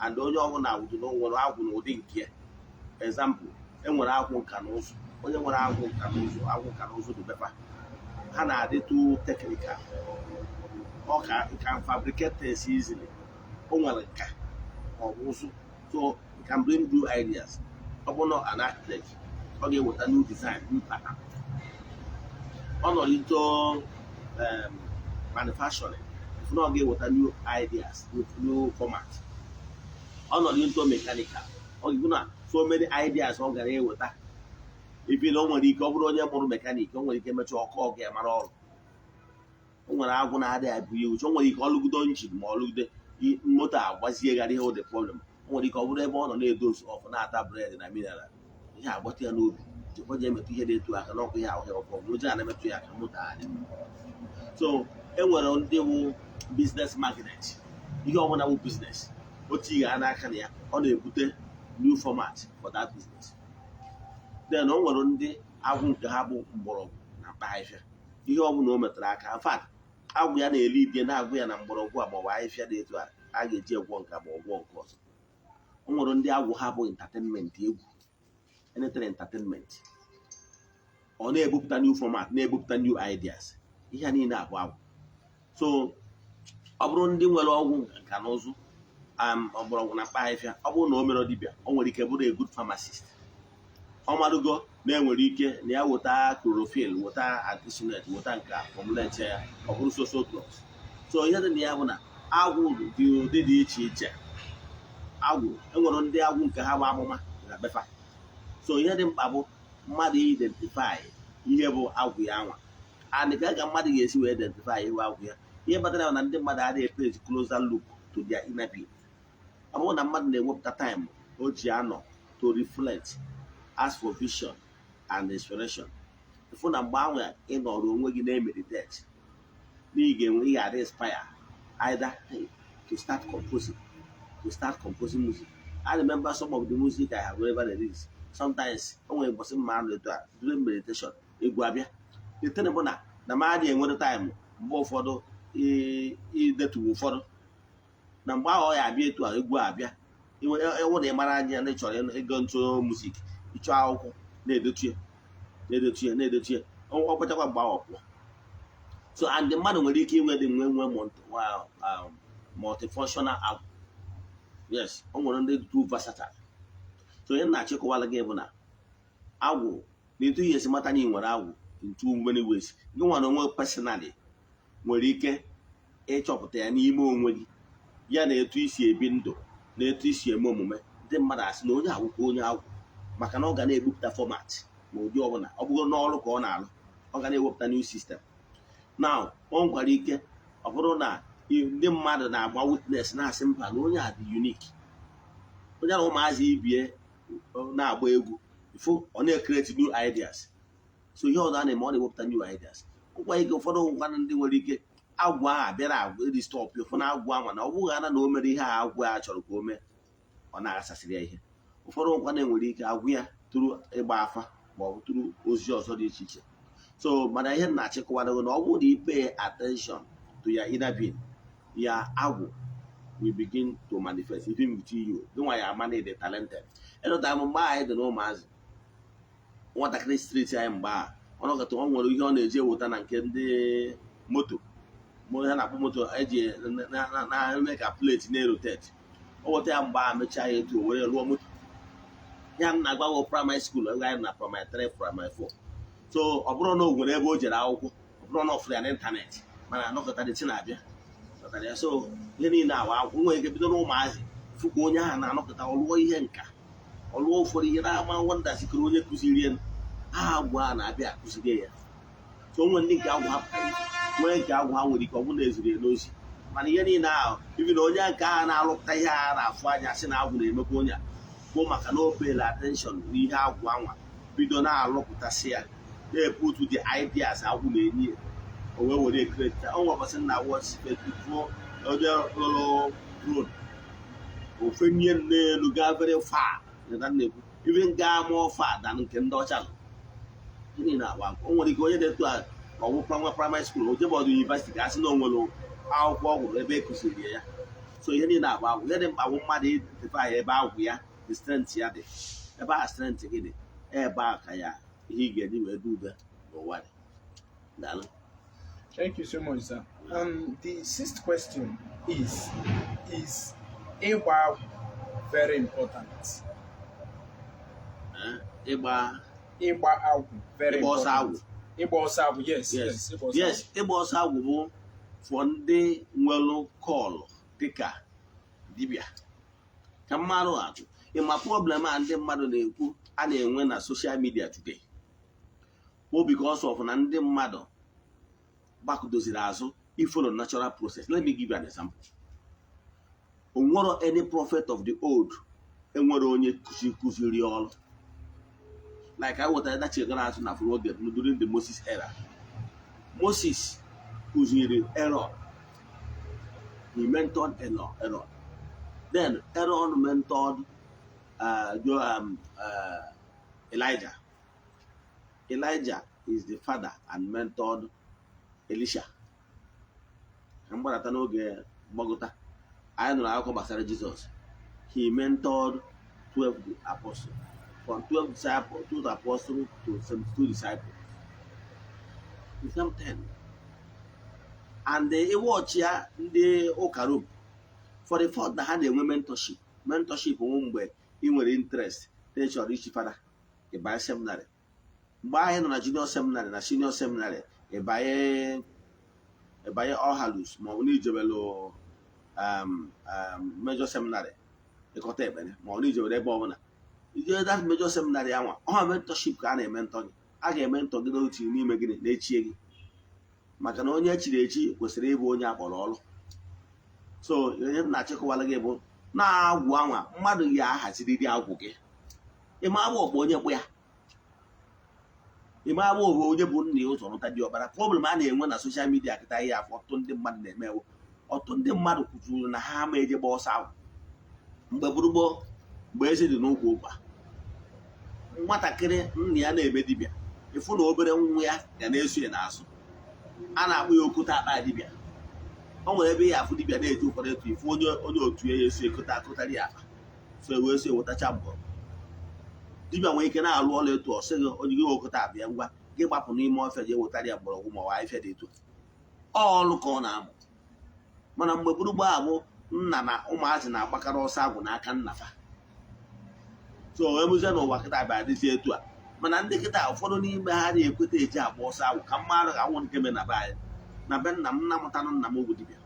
and onye ọbụla wụdụ na nwere agwụ na ụdị nke ya. Example, e nwere agwụ nka na ụzụ. Onye nwere agwụ nka na ụzụ, agwụ nka na ụzụ dị befa, ha na-adịtụ technical. Ọ ka can fabricate things easily. O nwere nka ọ bụ ụzụ, so it can bring new ideas. Ọ bụ na an architect, ọ ga-eweta new design, new pattern. Ọ nọrọ into manufacturing, if na ọ ga-eweta new ideas, new format. Ọ nọrọ into mechanical, ọ ga-ebu na so many ideas ọ gara eweta. Even o nwere ike ọ bụrụ onye mụrụ mechanic, o nwere ike mechaa ọkụ, ọ ga-amara ọrụ. O nwere agwụ na-adịghị abụ ya uche. O nwere ike ọlụgido engine ma ọlụgide moto agbaziegharị ihe the problem. O nwere ike ọ bụrụ ebe ọ nọ na-edozi ọfụ, na-ata bread na mineral, ihe agbata ya n'obi, jekwa je emetụ ihe dị etu aka n'ọkụ, ihe ahụ ọkụ oje a na-emetụ ya aka, moto adị. So e nwere ndị bụ business magnet. Ihe ọbụla bụ business o tigha n'aka na ya, ọ na-ebute new format for that business. Then o nwere ndị agwụ nke ha bụ mgbọrọgwụ na mkpa ahịhịa. Ihe ọbụla o metụrụ aka, in fact, agwụ ya na-eli ibie na-agwụ ya na mgbọrọgwụ a maọbụ ahịhịa dị etu a a ga-eji egwọ nke ma ọgwọ nke ọzọ. O nwere ndị agwụ ha bụ entertainment, egwu, anything entertainment, ọ na-ebupụta new format, na-ebupụta new ideas. Ihe a niile abụ agwụ. So ọ bụrụ ndị nwere ọgwụ nka na ụzụ, mgbọrọgwụ na mkpa ahịhịa, ọ bụrụ na o mere dibịa, o nwere ike bụrụ a good pharmacist. Ọ marụgo na enwere ike na ya weta chlorophyll, weta artesunate, weta nke a, formulate ya, ọ bụrụ so drugs. So ihe dị na ya bụ na agwụ dị ụdị dị iche iche. Agwụ, enwere ndị agwụ nke ha bụ amụma na befa. So ihe dị mkpa bụ mmadụ identify ihe bụ agwụ ya nwa, and ka mmadụ ga-esi wee identify ihe bụ agwụ ya. Ihe kpatara na ndị mmadụ adịghị pay closer look to their inner being. Ọ bụrụ na mmadụ na-ewepụta time o ji anọ to reflect, ask for vision and inspiration, ịfụ na mgbe ahụ ị nọrọ onwe gị na-emeditate na ị ga-enwe, ị ga-adị inspire either, hey, to start composing music. I remember some of the music I have ever released. Sometimes o nwere ụbọchị mma anọ etu a during meditation, egwu abịa. The thing bụ na m adịghị enwere time mgbe ụfọdụ idetu ụfọdụ na mgbe ahụ ọ ya abịa etu a, egwu abịa. Ịnwụ na ị mara anya na ị chọrọ ịgo ntụ music, ịchọ akwụkwọ na-edetu ya, na-edetu ya, na-edetu ya, ọ kpachakwa mgbe ahụ ọ pụọ. So and mmadụ nwere ike inwe dị nwe multifunctional app. Yes, o nwere ndị too versatile. So ihe m na-achịkọwala gị bụ na agwụ na etu ihe esi mata na ị nwere agwụ in too many ways. Gị nwere onwe personally nwere ike ịchọpụta ya n'ime onwe gị, ya na etu isi ebi ndụ na etu isi eme omume. Ndị mmadụ asị na onye agwụkwa onye agwụ, maka na ọ ga na-ebupụta format ma ụdị ọbụla ọ bụrụ n'ọrụ ka ọ na-alụ, ọ ga na-ewepụta new system. Now, o nwekwara ike ọ bụrụ na ndị mmadụ na-agba witness, na-asị mba, na onye a dị unique, onye na ụmụazị ibie na-agba egwu ifo, ọ na-ecreate new ideas. So ihe ọzọ a na-eme, ọ na-ewepụta new ideas. Nkwa ike ụfọdụ ngwa ndị nwere ike agwụ ahụ abịara agwụ eri stop ụfọdụ agwụ ahụ na ọ bụghị ana na o mere ihe a agwụ a chọrọ ka o mee, ọ na-aghasasịrị ya ihe. Ụfọdụ nkwa na-enwere ike agwụ ya tụrụ ịgba afa ma ọ bụ tụrụ ozi ọzọ dị iche iche. So mana ihe m na-achịkọwara gị na ọ bụrụ na ị pay attention to your inner being, ya agwụ will begin to manifest even with you. Gị nwa ya ama na ịdị talented. Ịnụta m mgbe anyị dị na ụmụazị nwatakịrị street anyị, mgbe a ọ nọkọta, ọ nwere ihe ọ na-eji eweta na nke ndị moto, ihe na-akpọ moto eji na-eme ka plate na-erotate. O weta ya mgbe a mechaa ya etu o were rụọ moto ya. M na-agbago primary school ebe anyị na primary 3, primary 4. So ọ bụrụ na o nwere ebe o jere akwụkwọ, ọ bụrụ na ọ fụrụ ya n'ịntanetị, mana anọkọta dị chi na-abịa nọtara ya. So ihe niile awa akwụkwọ nwere ike bido n'ụmụazị fụkwa onye ahụ na-anọkọta ọlụọ ihe nka, ọlụọ ụfọdụ ihe na-ama nwanda sikere onye kụziri ya ha, agwụ a na-abịa akụziri ya. So onwe ndị nke agwụ ha pụtara, nwee nke agwụ ha nwere ike ọ bụrụ na eziri ya n'ozi. Mana ihe niile ahụ ibi na onye nke ahụ na-alụpụta ihe a na-afụ anya sị na agwụ na-emekwa onye a bụ maka na o payla attention n'ihe agwụ anwa, bido na-alụpụtasị ya, na-eput the ideas agwụ na-enye ya, o wee were create. O nwere ụbọchị na watch Facebook fụ onye rụrụ drone ofenye n'elu gaa very far na-ekwu, even gaa more far than nke ndị ọcha nọ. Gịnị na-agba? O nwere ike onye na-eto a ọ bụ nwa primary school, o jebọdụ university, ka a sị na o nwere akwụkwọ ọgwụ ebe e kụziri ya. So ihe niile agba agwụ, ihe dị mkpa bụ mmadụ identify ebe agwụ ya, the strength ya dị. Ebe a strength gị dị, ebe a ka ya ihe ị ga-eji wee du ube n'ụwa dị. Daalụ. Thank you so much, sir. The sixth question is ịgba agwụ very important? Eh, ịgba Ịgba agwụ very Ịgba ọsọ important. Agwụ. Ịgba ọsọ agwụ, yes. Yes. Yes, ịgba ọsọ. Yes, ịgba ọsọ agwụ bụ for ndị nwere call dịka dibịa ka mmadụ atụ. Ịma problem a ndị mmadụ na-ekwu a na-enwe na social media today bụ because of na ndị mmadụ gbakọdoziri azụ ifollow natural process. Let me give you an example. O nwero any prophet of the old enwere onye kụziri ọrụ like I wetara dachigara azụ na furu oge during the Moses era. Moses kụziri Aaron, he mentored Aaron. Then Aaron mentored Elijah. Elijah is the father and mentored Elisha. Ka m gbadata n'oge mgbagota anyị nụrụ akụkọ gbasara Jizọs. He mentored 12 apostles, from 12 disciples, 12 apostles to 72 disciples, become 10. And ịwọchi ya ndị ụka Rom, for the fact na ha na-enwe mentorship. Mentorship nwe mgbe ị nwere interest na ị chọrọ ichi fada, ịbanye seminary. Mgbe anyị nọ na junior seminary na senior seminary, ịbanye All Hallows, ma ọ bụ na ijebelu major seminary ịkọta ekpere, ma ọ na ijebere ebe ọbụla ije that major seminary anwa, ọha mentorship ka a na-ementor gị. A ga-ementor gị n'otu n'ime gịnị na-echie gị, maka na onye echiri echi kwesịrị ịbụ onye akpọrọ ọrụ. So ihe m na-achịkọwara gị bụ Na-agwụ anwa mmadụ ya ahaziriri agwụ gị. Ịma agba ọkpọ onye kpụ ya, ịma agba ọbụ onye bụ nna ya ụzọ rụta dị ọkpara. Problem a na-enwe na social media kịta, ihe afọ ọtụtụ ndị mmadụ na-emewo, ọtụtụ ndị mmadụ kwuturu na ha ama eje gba ọsọ agwụ. Mgbe gburugburu, mgbe eze dị n'ụkwụ ụkwa, nwatakịrị nna ya na-eme dibịa, ịfụ na obere nwa ya ga na-eso ya n'azụ, a na-akpọ ya okote akpa dibịa. O nwere ebe ya afụ dibịa na-eji ụfọdụ etu ifu onye otu ya esi ekote akụtarị ya akpa, so wee so ewetacha mgbọrọgwụ. Dibịa nwere ike na-alụ ọrụ etu ọ sịghị onye gị okote abịa, ngwa gị gbapụ n'ime ọfịa jee wetara ya mgbọrọgwụ ma ọ ahịfịa dị etu a. Ọlụ ka ọ na-amụ. Mana mgbe gburugburu abụ nna na ụmụazị na-agbakarị ọsọ agwụ n'aka nna fa, so ebuzie n'ụwa kịta bịa adịzie etu a. Mana ndị kịta, ụfọdụ n'ime ha na-ekweta eji agba ọsọ agwụ ka mmadụ ga-anwụ. Nke me na be anyị, na be nna m, nna mụtanụ nna m bụ dibịa.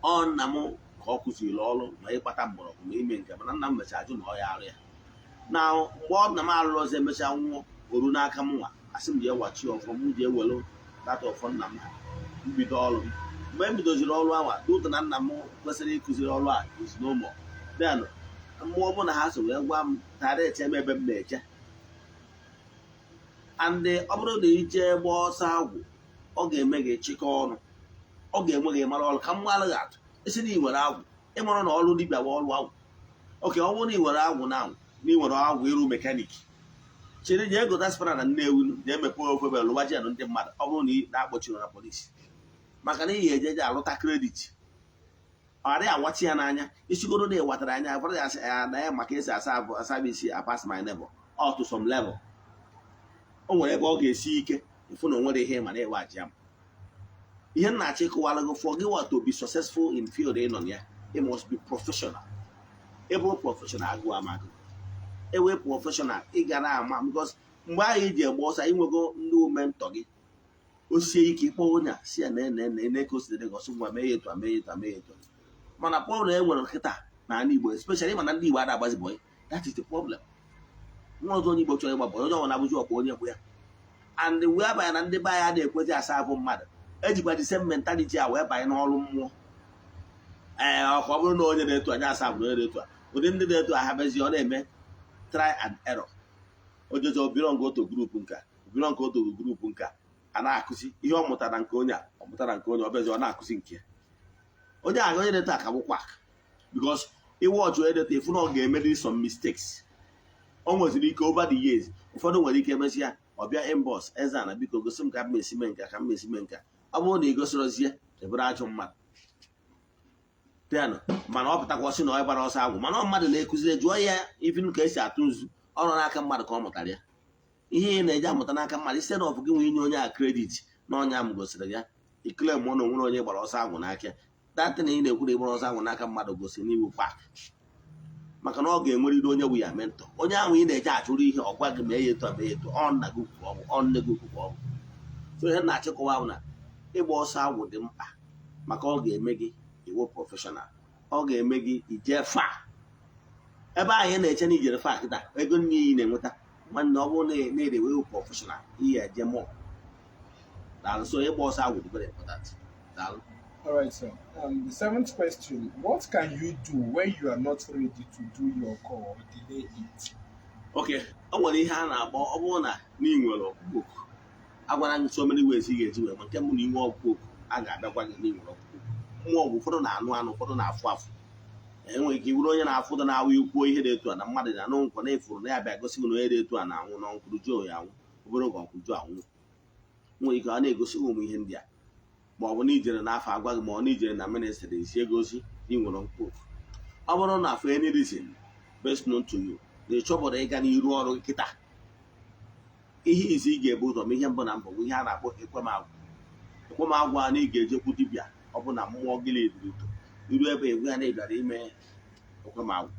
Ọ nna m ka ọ kụziri ọrụ ma ịkpata mgbọrọgwụ ma ime nke. Mana nna m mechara jụ na ọ ya arụ ya na mgbe ọ nna m alụrụ ọzọ, emechaa nwụọ, oru n'aka m nwa, asị m jee wachi ọfọ m, jee welu data ọfọ nna m ha mbido ọrụ m. Mgbe m bidoziri ọrụ ahụ, dụtụ na nna m kwesịrị ịkụziri ọrụ a is no more. Then mmụọ bụ na ha so wee gwa m tara eche m ebe m na-eje. And ọ bụrụ na ije gbaa ọsọ agwụ, ọ ga-eme gị chịkọ ọnụ, ọ ga-enwe gị mara ọrụ. Ka m gbalụ gị atụ, isi na ị nwere agwụ ịmara na ọrụ dibịa bụ ọrụ agwụ. Oke ọ bụrụ na ị nwere agwụ na ị nwere agwụ ịrụ mechanic, chere jee gota spanner na Nnewi, jee mepee ofe ebe lụwa jen ndị mmadụ. Ọ bụrụ na ị na-akpọchiri na polisi maka na ihe ejeje alụta credit, ọ adịghị awachi ya n'anya. Isigoro na ịwatara anya ụfọdụ ya asị ya na ya maka esi asa service apass my neighbor up to some level. O nwere ebe ọ ga-esi ike ịfụ na o nwere ihe ma na ịwaji ya. Ihe m na-achọ ịkụwara gị, for gị wa to be successful in field ị nọ na ya, you must be professional. Ị bụrụ professional, agụụ amagụ ewe professional, ị ga na-ama, because mgbe ahụ iji egba ọsọ, inwego ndị mentor gị. O sie ike, ịkpọ onye a si ya na ene ene ene ka o si dị gị ọsọ, ngwa mee ya etu a, mee ya etu a, mee ya etu a. Mana problem e nwere kịta n'ala Igbo, especially mana ndị Igbo ada agbazi boy, that is the problem. Nwa ọzọ onye Igbo chọrọ ịgba boy, onye ọbụla abụzi ọkwa onye bụ ya. And wee abanye na ndị be anyị na-ekwezi asa abụ mmadụ, ejikwa the same mentality a wee banye n'ọrụ mmụọ. Ee, ọka ọ bụrụ na onye na-etu anya asa bụ na onye na-etu a, ụdị ndị na-etu a ha bezi, ọ na-eme try and error. Ojojo belong otu group nka, belong otu group nka, a na-akụzi ihe ọ mụtara nke onye a, ọ mụtara nke onye ọbịazi, ọ na-akụzi nke ya. Onye ahụ, onye na-eto aka bụ quack, because iwe ọchụ onye na-eto, ịfụ na ọ ga-emeri some mistakes. O nweziri ike over the years, ụfọdụ nwere ike emesịa ọbịa inbox eze na, "Biko gosi m ka m esi mee nka, ka m esi mee nka." Ọ bụrụ na ị gosirozie, ebere ajọ mmadụ then. Mana ọ pụtakwa sị na ọ gbara ọsọ agwụ, mana ọ mmadụ na-ekụziri, jụọ ya even ka esi atụ nzu, ọrụ n'aka mmadụ ka ọ mụtara ya. Ihe ị na-eji amụta n'aka mmadụ, instead of gị nwee inye onye a credit na onye m gosiri ya, ikele mụọ na onwere onye gbara ọsọ agwụ n'aka. Datin ị na-ekwu na ịgbara ọsọ agwụ n'aka mmadụ gosi n'iwu quack, maka na ọ ga-enwerịrị onye bụ ya mentor, onye ahụ ị na-eje achụrụ ihe. Ọ gwa gị mee ya etu a, mee ya etu ọ nna gị ukwu, ọ bụ ọ nne gị ukwu ka ọ bụ. So ihe na-achịkọwa bụ na ịgba ọsọ agwụ dị mkpa, maka ọ ga-eme gị iwu professional, ọ ga-eme gị ije fa ebe ahụ ị na-eche na ijere fa kịta. Ego nne ị na-enweta, nwanne, ọ bụrụ na na-erewe professional, ihe eje mụọ. Daalụ. So ịgba ọsọ agwụ dị very important. Daalụ. All right, sir. The seventh question: What can you do when you are not ready to do your call or delay it? Okay, o nwere ihe a na-akpọ, ọ bụrụ na ị nwere ọkpụkpọ oku, agwara gị so many ways ị ga-eji wee ma. Nke mbụ, na inwe ọkpụkpọ oku, a ga-abịakwa gị na ị nwere ọkpụkpọ oku mmụọ bụ ụfọdụ na-anụ anụ, ụfọdụ na-afụ afụ. Enwere ike iwuru onye na-afụ ụdọ na-awụ ikwuo ihe dị etu a na mmadụ na-anụ nkwa na efuru na ya bịa gosi gị na onye dị etu a na-anwụ na ọnkwụrụ ya anwụ obere oge ọnkwụrụ anwụ. Nwere ike ọ na-egosi gị ụmụ ihe ndị a, ma ọ bụ na ijere n'afọ agwa gị, ma ọ na ijere na ministry ezi ego ozi na ị nwere ọkpụkpọ oku. Ọ bụrụ na for any reason best known to you na ị chọbụrụ ịga n'iru ọrụ gị kịta, ihe izi ị ga-ebu ụzọ ma ihe mbụ na mbụ bụ ihe a na-akpọ ekwemagwụ. Ekwemagwụ a na ị ga-ejekwu dibịa, ọ bụ na mmụọ gị na-eduru eto iru ebe egwu ya na ịbịara ime ekwemagwụ.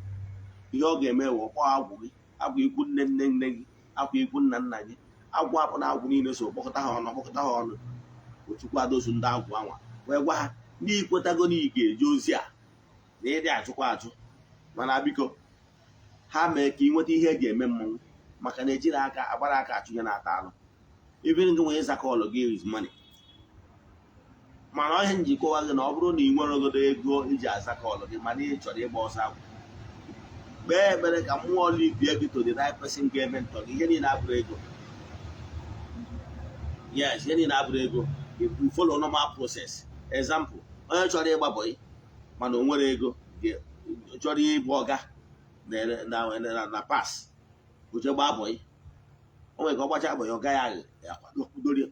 Ihe ọ ga-eme wụ ọkpọ agwụ gị, agwụ ikwu nne nne nne gị, agwụ ikwu nna nna gị, agwụ akpụ na agwụ niile so kpọkọta ha ọnụ, kpọkọta ha ọnụ, otukwu adozu ndị agwụ anwa wee gwa ha na ikwetago na ị ga-eje ozi a na ịdị achụkwa achụ, mana biko ha mee ka ị nweta ihe eji eme mmọnwụ, maka na ejiri aka agbara aka achụ ihe na-ata alụ. Even gị nwee ịza call gị is money. Mana ọhịa njikọwa gị na ọ bụrụ na ị nwere ogodo ego iji aza call gị, mana ị chọrọ ịgba ọsọ agwụ, kpee ekpere ka mmụọ libie gị to the right person ga-eme ntọ gị. Ihe niile abụrụ ego. Yes, ihe niile abụrụ ego. If you follow normal process, example, onye chọrọ ịgba bọyị mana o nwere ego, chọrọ ịbụ ọga na pas oche gbaa bọyị, o nwere ka ọ gbacha bọyị, ọ gaghị aghị akwado ya.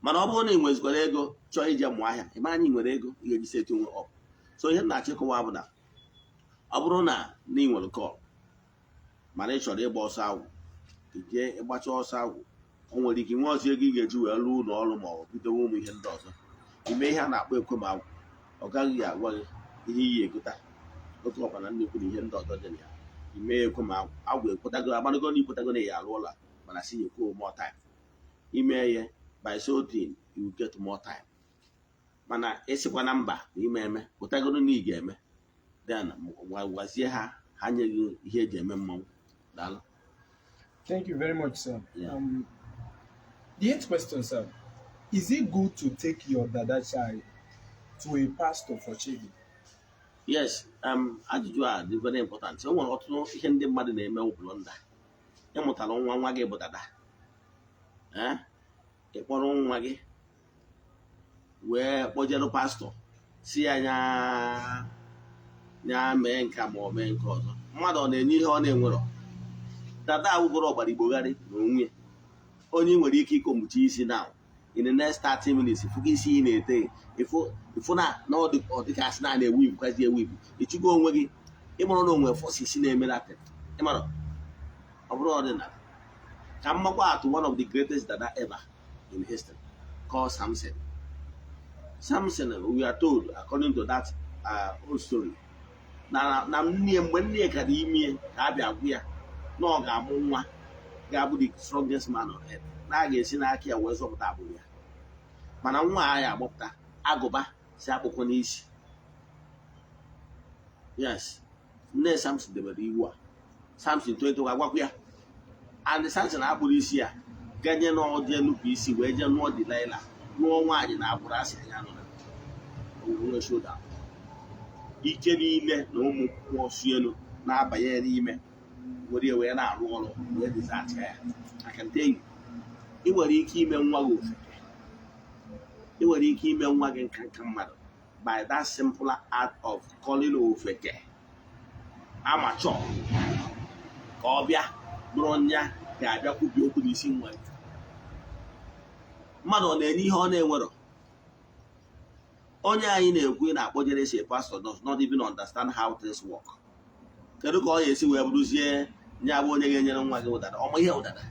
Mana ọ bụrụ na ị nwezikwara ego chọọ ije mụọ ahịa, ị mara na ị nwere ego ị ga-eji set onwe up. So ihe m na-achọ ịkọwa bụ na ọ bụrụ na ị nwere call mana ị chọrọ ịgba ọsọ agwụ, ijee ịgbacha ọsọ agwụ, o nwere ike nwe ọzọ ego ị ga-eji wee rụọ ụlọ ọrụ ma ọ bụ bidowe ụmụ ihe ndị ọzọ, ime ihe a na-akpọ ekwemagwụ, ọ gaghị agwa gị ihe iyi egota otu ọkwa na nnukwu na ihe ndị ọzọ dị na ya. Ime ekwemagwụ, agwụ ekwetago, agbanago na ikwetago na ya arụ ụlọ, mana si nyekwuo more time. Ime ya, by so doing you will get more time. Mana ịsịkwa na mba na ime eme pụtagoro na ị ga-eme, then gwazie ha, ha nye gị ihe eji eme mmanwụ. Daalụ. Thank you very much, sir. Yeah. The eighth question, sir. Is it good to take your dada child to a pastor for shaving? Yes, ajụjụ a dị very important. O nwere ọtụtụ ihe ndị mmadụ na-eme blunder. Ịmụtara nwa, nwa gị bụ dada. Eh? Ị kpọrọ nwa gị wee kpọjerụ pastọ, si ya nya nya mee nke a ma ọ mee nke ọzọ. Mmadụ ọ na-enye ihe ọ na-enwerọ? Dada awụgoro ọgbara igbogharị na onwe ya. Onye ị nwere ike ikombucha isi now, in the next 30 minutes ịfụga isi ị na-ete, ịfụ na ọ dịka asị na na-ewu ibu kazi ewu ibu. Ịchụgo onwe gị, ịmara na onwe forces na-eme latin. Ịmara ọ bụrụ ọdịnala ka mmakwa atụ, one of the greatest dada ever in history called Samson. Samson, we are told, according to that old story, na nne, mgbe nne ya ka dị ime, ka a bịa gwa ya na ọ ga-amụ nwa ga-abụ the strongest man on earth, na a ga-esi n'aka ya wee zọpụta agbụrụ ya. Mana nwa a ya agbapụta agụba si akpụkọ n'isi. Yes, nne Samson debere iwu a. Samson 20 agwakwa ya, and Samson akpụrụ isi ya ganye na ọdị nnupụ isi wee jee nụọ Delilah, nụọ nwaanyị na agbụrụ asị anya nọ na onwe shoda ike niile na ụmụ mmụọ si elu na-abanye n'ime were wee na-arụ ọrụ wee desert ya. I can tell you, ị nwere ike ime nwa gị ofeke, ị nwere ike ime nwa gị nka nka mmadụ by that simple act of calling ofeke amateur ka ọ bịa bụrụ nya ga-abịa kwubi okwu n'isi nwa gị. Mmadụ ọ na-enye ihe ọ na-enwerọ? Onye anyị na-ekwu ị na-akpọjere si pastor does not even understand how things work. Kedu ka ọ ga-esi wee bụrụzie nye bụ onye ga-enyere nwa gị ụdara ọma? Ihe ụdara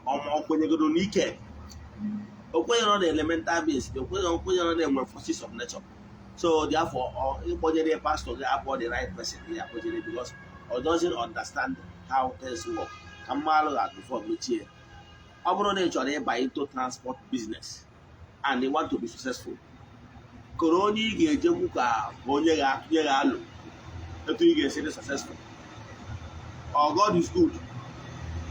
ọma, ọ kwenyegoro n'ike, o kwenyere na elemental beings, o kwenyere na enwere forces of nature. So therefore, ịkpọjere pastor gị abụọ the right person ya akpọjere, because ọ doesn't understand how things work. Ka mmalụ ga before mechie, ọ bụrụ na ị chọrọ ịba into transport business and you want to be successful, koro onye ị ga-ejekwu ka onye ga-atụnye gị alụ etu ị ga-esi dị successful, or God is good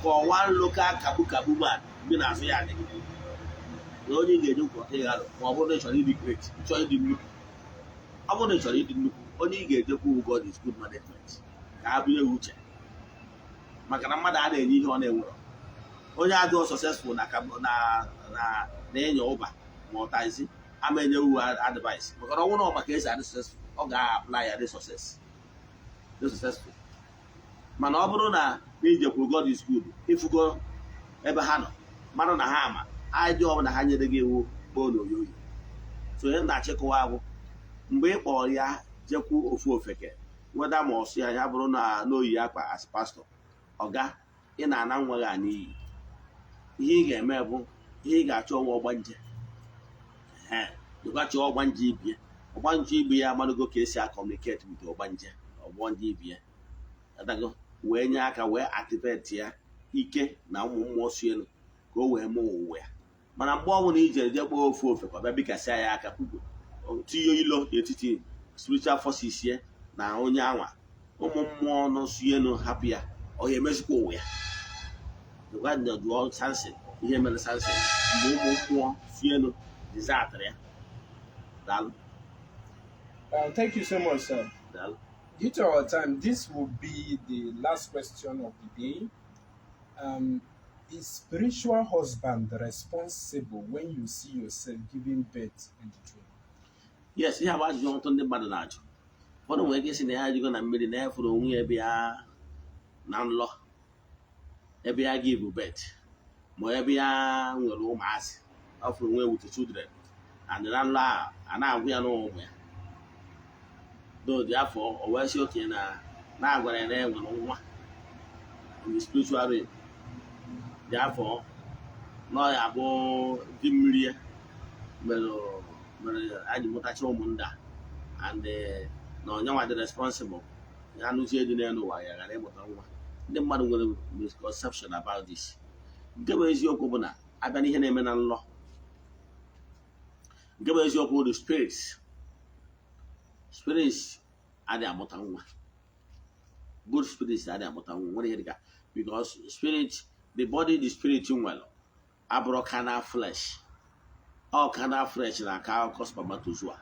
for one local kabu kabu man bi n'azụ ya adịghị na onye ị ga-ejekwu ka ọ tụnye gị alụ. Ma ọ bụrụ na ị chọrọ ịdị great, chọrọ ịdị nnukwu, ọ bụrụ na ị chọrọ ịdị nnukwu, onye ị ga-ejekwu God is good management ka ha bunye gị uche, maka na mmadụ a na-enye ihe ọ na-enwero. Onye adịghị successful na na na na ịnya ụba ma ọ taxi ama enyewu advice, maka na ọ bụrụ na ọ maka esi adị successful, ọ ga-apply ya dị successful. Mana ọ bụrụ na ijekwuru God is good, ịfụgo ebe ha nọ, mmadụ na ha ama idea ọbụla ha nyere gị iwu kpọọ n'oyoyo. So onye na-achịkọwa bụ mgbe ị kpọrọ ya jekwu ofu ofeke weda ma ọsụ ya, ya bụrụ na n'oyi akpa as pastor ọga, ị na-ana nwa gị n'iyi. Ihe ị ga-eme bụ ihe ị ga-achọ ọnwa ọgbanje, dịkwa chọọ ọgbanje ibie, ọgbanje ibie ya amadogo ka esi a-communicate with ọgbanje, ọgbanje ibie adago wee nye aka wee activate ya ike na ụmụ mmụọ si elu ka o wee mụọ ụwa ya. Mana mgbe ọbụla i jere jee kpọọ ofu ofe ka ọ bịa bikasịa ya aka, kwugo tinye ilo n'etiti spiritual forces ya na onye anwa, ụmụ mmụọ nọ si elu hapụ ya, ọ ya emezikwa ụwa ya. Jụọ Samson ihe mere Samson mgbe ụmụ mmụọ si elu. Desert ya. Daalụ. Thank you so much, sir. Daalụ. Due to our time, this will be the last question of the day. Is spiritual husband responsible when you see yourself giving birth in the dream? Yes, ihe a bụ ajụjụ ọtụtụ ndị mmadụ na-ajụ. Ụfọdụ nwere ike isi na ya ajụgo na mmiri na ya fụrụ onwe ya ebe ya na nlọ ebe ya give birth, ma ebe ya nwere ụmụazị, ọ fụrụ onwe ya with children, and na nlọ a, a na-agwụ ya n'ụmụ ya do dị afọ. O wee sị okenye na na-agwara ya na ya nwere nwa in the spiritual realm, dị afọ na ọ ya bụ di mmiri ya mere mere anyị mụtacha ụmụ ndị a, and na onyenwa dị responsible ya anụzie dị n'elu ụwa ya ghara ịmụta nwa. Ndị mmadụ nwere misconception about this. Nke bụ eziokwu bụ na abịa n'ihe na-eme na nlọ, nke bụ eziokwu bụ the spirits adịghị amụta nwa. Good spirits adịghị amụta nwa. Nwere ihe dịka, because spirit, the body the spirit nwere abụrụ carnal flesh. Ọ carnal flesh na-aka akụkọ spermatozoa.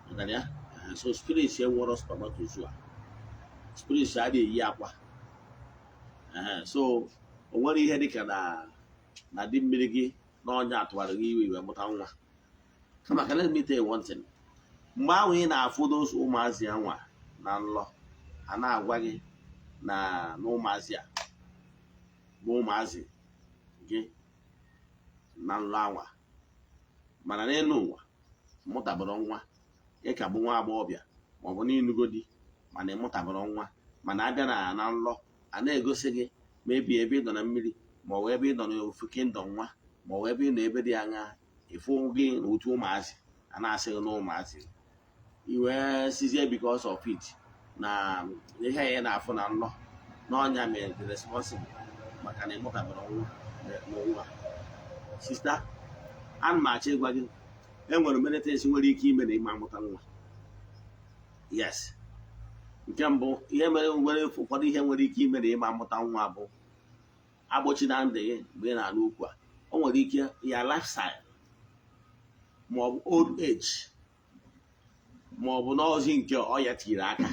Ghọtara ya? So spirits enwero spermatozoa. Spirits adịghị eyi akwa. So o nwere ihe dịka na di mmiri gị na ọnya atụwara gị iwe iwe mụta nwa. Kama ka let me tell you one thing: mgbe ahụ ị na-afụ those ụmụazị anwa na nlọ, a na-agwa gị na ụmụazị a bụ ụmụazị gị na nlọ anwa, mana n'elu ụwa mụtabụrụ nwa, ị ka bụ nwa agbọghọbịa maọbụ n'ịnụgo di, mana ị mụtabụrụ nwa, mana abịa na nlọ a na-egosi gị mebi ebe ị nọ na mmiri, maọbụ ebe ị nọ n'ofu kingdom nwa, maọbụ ebe ị nọ ebe dị anya, ịfụ gị na otu ụmụazị a na-asị gị na ụmụazị i wee sizie because of it na ihe ya na-afụ na nlọ na ọnya mere dị responsible maka na ịmụtabara nwa n'ụwa. Sister, ana m achọ ịgwa gị, enwere many things nwere ike ime na ịma amụta nwa. Yes, nke mbụ, ihe mere nwere ụfọdụ ihe nwere ike ime na ịma amụta nwa bụ agbọchi na ndụ gị mgbe ị na-anụ okwu a. O nwere ike ya lifestyle, ma ọ bụ old age, ma ọ bụ n'ọzi nke ọya tiri aka.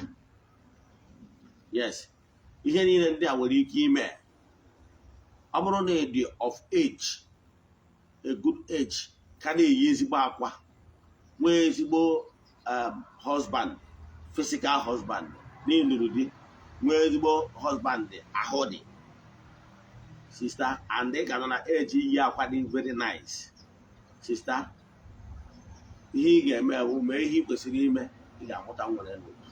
Yes, ihe niile ndị a nwere ike ime. Ọ bụrụ na ị dị of age, a good age, ka na-eyi ezigbo akwa, nwee ezigbo husband, physical husband, n'ịlụrụ di, nwee ezigbo husband, ahụ dị, sister, and ị ka nọ na age iyi akwa dị very nice, sister, ihe ị ga-eme bụ mee ihe ị kwesịrị ime, ị ga-amụta nwere n'ụwa.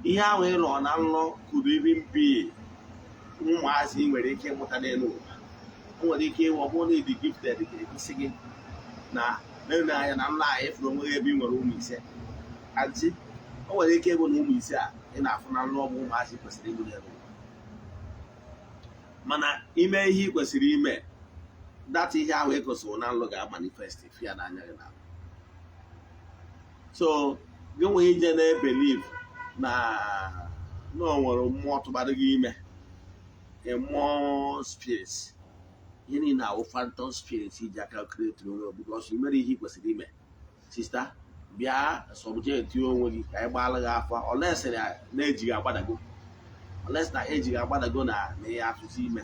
Ihe ahụ ị nọ na nlọ could even be ụmụazị ị nwere ike ịmụta n'elu ụwa. O nwere ike ịwụ, ọ bụrụ na ị dị gifted, ga-egosi gị na n'elu anya na nlọ ahụ ịfụrụ onwe gị ebe ị nwere ụmụ 5. Aunty, o nwere ike ịbụ na ụmụ 5 a ị na-afụ na nlọ bụ ụmụazị kwesịrị ịbụ n'elu ụwa. Mana ime ihe ị kwesịrị ime, that ihe ahụ ị gosiri na nlọ ga-manifest ya n'anya gị na. So gị nwee ije na-ebelieve na o nwere mmụọ tụbara gị ime, a mmụọ spirit, ihe niile awụ phantom spirit iji aka create onwe, because ị mere ihe ị kwesịrị ime. Sister, bịa subject onwe gị ka anyị gbaala gị afọ unless na ejighị agbadago, unless na ejighị agbadago na ihe atụzi ime.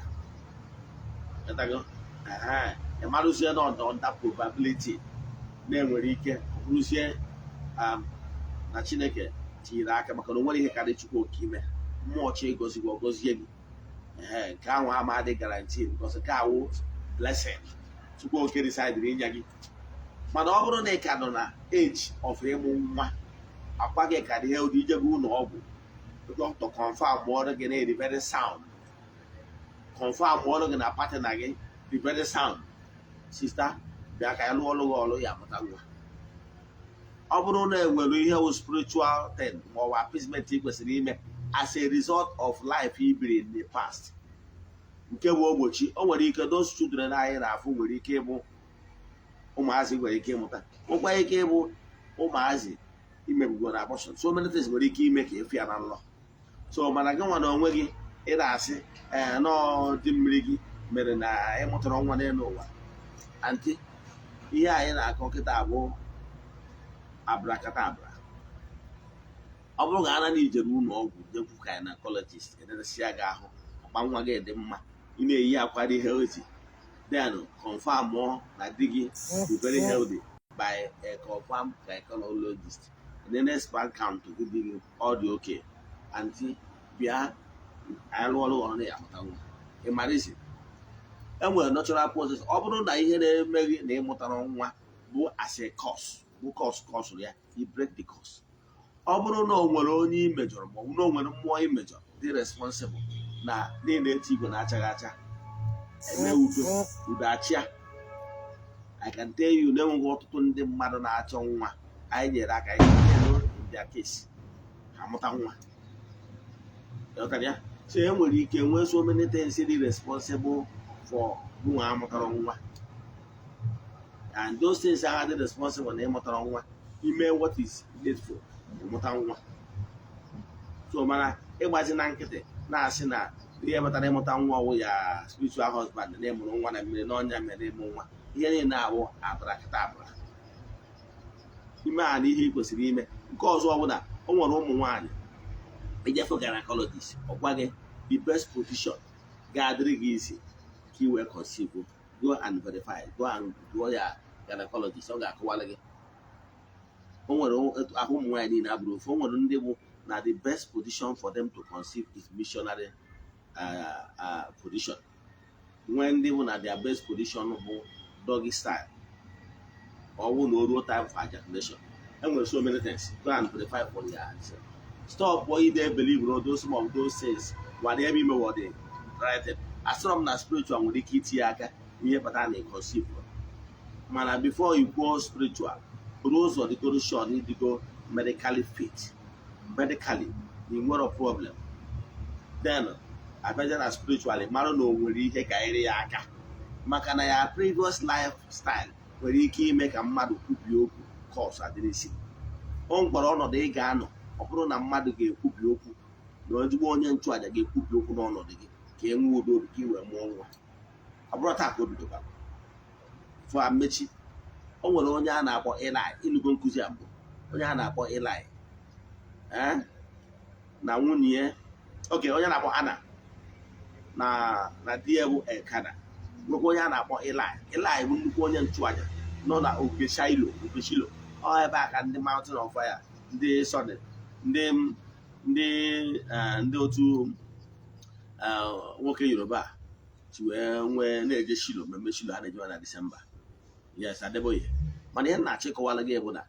Ghọtago? Ehe, ị marụzie na ọdọ under probability na-enwere ike bụrụzie na Chineke tinyere aka, maka na o nwere ihe karịrị Chukwu oke ime. Mmụọ chi gozi gị, ọ gọzie gị. Ee, nke ahụ ama adị guarantee, because nke awụ blessing Chukwu oke decide inye gị. Mana ọ bụrụ na ị ka nọ na age of ịmụ nwa, akwa gị ka dị healthy, ije gị ụlọ ọgwụ, dọkịta confirm ọrụ gị na ịdị very sound, confirm ọrụ gị na partner gị dị very sound, sister, bịa ka ya lụọ ọrụ gị ọrụ ya amụta nwa. Ọ bụrụ na enwere ihe wụ spiritual thing ma ọ bụ appeasement ị kwesịrị ime as a result of life i biri in the past, nke bụ ogbochi, o nwere ike those children anyị na-afụ nwere ike ịbụ ụmụazị nwere ike ịmụta, nwekwa ike ịbụ ụmụazị imebugo na abortion. So many things nwere ike ime ka efu ya na nlọ. So mana gị nwa na onwe gị, ị na-asị ee nọọ dị mmiri gị mere na ịmụtara nwa n'elu ụwa. Aunty, Ihe anyị na-akọ kịta bụ abracadabra. Ọ bụrụ na ana na ijere ụlọ ọgwụ jekwu gynecologist, edesịa gị ahụ, akpa nwa gị dị mma, ị na-eyi akwa dị healthy, then confirm mụọ na di gị dị very healthy by a confirmed gynecologist, the sperm count gị dị gị, ọ dị okay, aunty, bịa anyị lụọ ọrụ ọrụ na ya amụta nwa. Ị mara isi e nwere natural process. Ọ bụrụ na ihe na-eme gị na ịmụtara nwa bụ as a curse, bụ curse curse ya, you break the curse. Ọ bụrụ na o nwere onye ị mejọrọ, ma ọ bụ na o nwere mmụọ ị mejọrọ dị responsible na niile eti igwe na-achaghị acha eme udo, udo achịa. I can tell you na enweghị ọtụtụ ndị mmadụ na-achọ nwa anyị nyere aka in their case ha mụta nwa. Ịghọtara ya? So e nwere ike nwee so many things dị responsible for nwa amụtara nwa, and those things are dị responsible na ịmụtara nwa. Ime what is needful, ịmụta nwa. So mana ịgbazi na nkịtị na-asị na ihe batara ịmụta nwa ọwụ ya spiritual husband na ịmụrụ nwa na mmiri n'ọnya mere ịmụ nwa, ihe niile awụ abracadabra. Ime a na ihe ị kwesịrị ime. Nke ọzọ ọ bụ na o nwere ụmụ nwaanyị ijefe gynecologist, ọ gwa gị the best position ga-adịrị gị isi ka ị wee conceive. Go and verify, go and jụọ ya gynecologist, ọ ga-akọwara gị. O nwere ahụ ụmụ nwaanyị niile abụrụ ofu. O nwere ndị bụ na the best position for them to conceive is missionary position, nwee ndị bụ na their best position bụ doggy style. Ọ bụrụ na o ruo time for ejaculation, enwere so many things. Go and verify for yourself. Stop ide believe no those, some of those things nwere ebe ime what the right thing. Asịrọ m na spiritual nwere ike itinye aka ihe kpatara na conceive, mana before you go spiritual, buru ụzọ dịgoro sure na ịdịgo medically fit, medically na ị nwere problem, then abịaja na spiritually mara na o nwere ihe ka ere ya aka, maka na ya previous lifestyle nwere ike ime ka mmadụ kwubie okwu curse adịrị isi. O nwekwara ọnọdụ ị ga-anọ, ọ bụrụ na mmadụ ga-ekwubi okwu, na ezigbo onye nchụaja ga-ekwubi okwu n'ọnọdụ gị ka e nwee udo obi ka ị wee mụọ nwa. Ọ bụrụ taa ka o bidokwara fụa mmechi. O nwere onye a na-akpọ Eli. Ịnụgo nkụzi a mbụ? Onye a na-akpọ Eli ee na nwunye ya, oke onye a na-akpọ Ana na di ya bụ Elkana, nwekwa onye a na-akpọ Eli. Eli bụ nnukwu onye nchụaja nọ na oke Shailo. Oke Shilo, ọ ebe a ka ndị Mountain of Fire, ndị Sọdị, ndị otu nwoke Yoruba si wee nwee na-eje Shilo, mmemme Shilo ha na-ejewa na Disemba. Yes, Adeboye. Mana ihe m na-achọ ịkọwara gị bụ na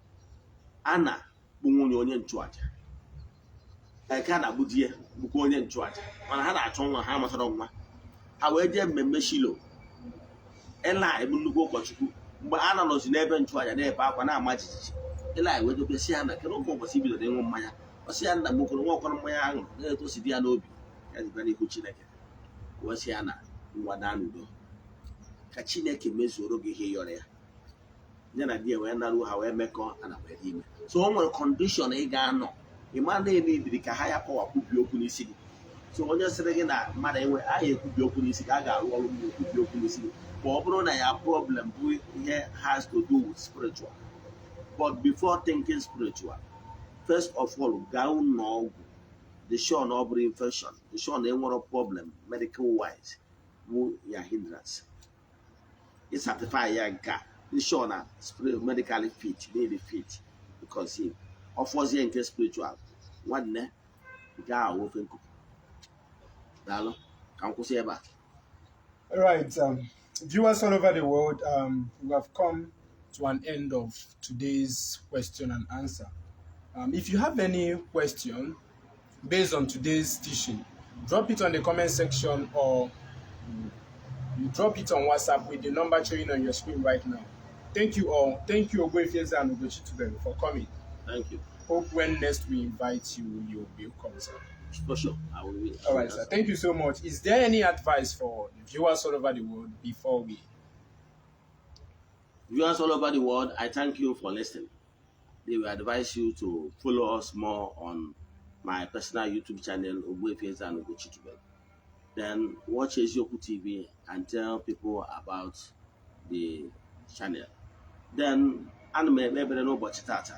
Ana bụ nwunye onye nchụaja, Elkana bụ di ya, bụkwa onye nchụaja, mana ha na-achọ nwa, ha matara nwa. Ha wee jee mmemme Shilo. Eli bụ nnukwu ụkọchukwu. Mgbe a nọzi n'ebe nchụaja na-ebe akwa na-ama jijiji, Eli wee dobe si ya na kedu oge ụbọchị bidoro ịṅụ mmanya? Ọ sị ya, nna m okoro nwa ọkọrọ mmanya ahụ na-etosi dị ya n'obi ya ji bịa n'ihu Chineke, wee sị ya na ngwa, daa n'udo, ka Chineke mezuoro gị ihe yọrọ ya. Ya na di ya wee naruo, ha wee mekọọ, ana wee dị ime. So o nwere condition ị ga-anọ, ị ma na ibiri ka ha ya kpọwa kwubi okwu n'isi gị. So onye sịrị gị na mmadụ enwe aha ekwubi okwu n'isi gị, a ga-arụ ọrụ mmụọ ekwubi okwu n'isi gị, ma ọ bụrụ na ya problem bụ ihe has to do with spiritual. But before thinking spiritual, first of all, gaa ụlọ ọgwụ, dị sure na ọ bụrụ infection, dị sure na enwere problem medical wise bụ ya hindrance, ị certify ya nke a, dị sure na spirit medically fit, dị fit to conceive, ọfọzie nke spiritual, nwanne, nke ahụ ofe nkupu. Daalụ, ka m kwụsị ebe a. All right, viewers all over the world, we have come to an end of today's question and answer. If you have any question based on today's teaching, drop it on the comment section or you drop it on WhatsApp with the number showing on your screen right now. Thank you all. Thank you, Ogbuefi Eze-Ana Ugochi Tubelu, for coming. Thank you. Hope when next we invite you, you'll be come, sir. For sure, I will be. All right, sir. Thank you so much. Is there any advice for the viewers all over the world before we? Viewers all over the world, I thank you for listening. They will advise you to follow us more on my personal YouTube channel, Ogbuefi Eze-Ana Ugochi Tubelu. Then watch Eziokwu TV and tell people about the channel. Then ana m ekpe ekpere n'ụbọchị tata,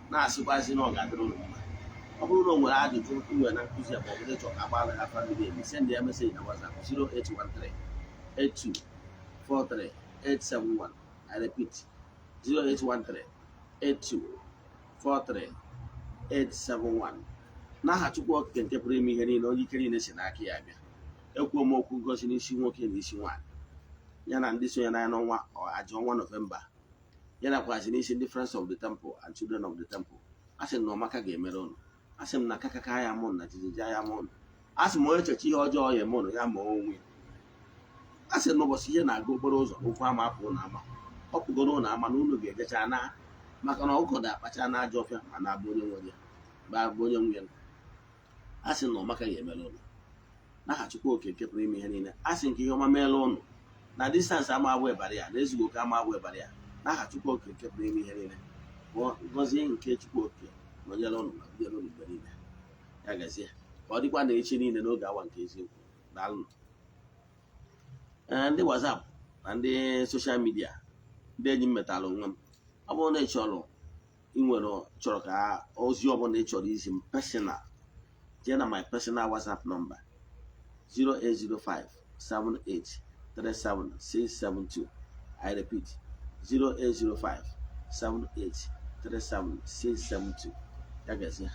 na-asịkwazi na ọ ga-adịrị unu mma. Ọ bụrụ na o nwere ajụjụ ị nwere na nkụzi a, ma ọ bụ na ịchọ ka agbaara gị afa miri emi, send ya message na WhatsApp 0813 82 43 871. I repeat, 0813 82 43 871. N'aha Chukwu Okike nke pụrụ ime ihe niile, onye ike niile si n'aka ya bịa, ekwuo m okwu ngozi n'isi nwoke na isi nwaanyị, ya na ndị sonye n'anya n'ọnwa aja ọnwa Nọvemba, ya nakwazi n'isi ndị Friends of the Temple and Children of the Temple. A sị m na ọmaka ga-emere ụnụ. A sị m na kakaka ya mụ na jijiji ya mụ. A sị m onye cheche ihe ọjọọ ya eme ụnụ, ya ma onwe. A sị n'ụbọchị ihe na-aga okporo ụzọ okwu ama apụ ụnụ ama, ọ pụgoro ụnụ ama na unu ga-ejecha na, maka na ọkụkọ da-akpacha na ajọ ọfịa ma na-abụ onye nwere ya ma abụ onye nwe ya. A sị na ọmaka ga-emere ụnụ. N'aha Chukwu Oke nke pụrụ ime ihe niile, a sị nke ihe ọma meela ụnụ, na distance ama abụ ịbara ya, na ezigbo oke ama abụ ịbara ya. N'aha Chukwu Oke nke pụrụ ime ihe niile, ngọzi nke Chukwu Oke nọnyere ụnụ ma binyere ụnụ mgbe niile. Ya gazie. Ka ọ dịkwa na echi niile n'oge awa nke eziokwu. Daalụ. Ee, ndị WhatsApp na ndị social media, ndị enyi m metara onwe m, ọ bụrụ na ị chọrọ, ị nwere chọrọ ka ozi ọbụla ị chọrọ izi m personal, jee na my personal WhatsApp number 0805 78 37 672. I repeat, 0805 78 37 672. Ya gazie.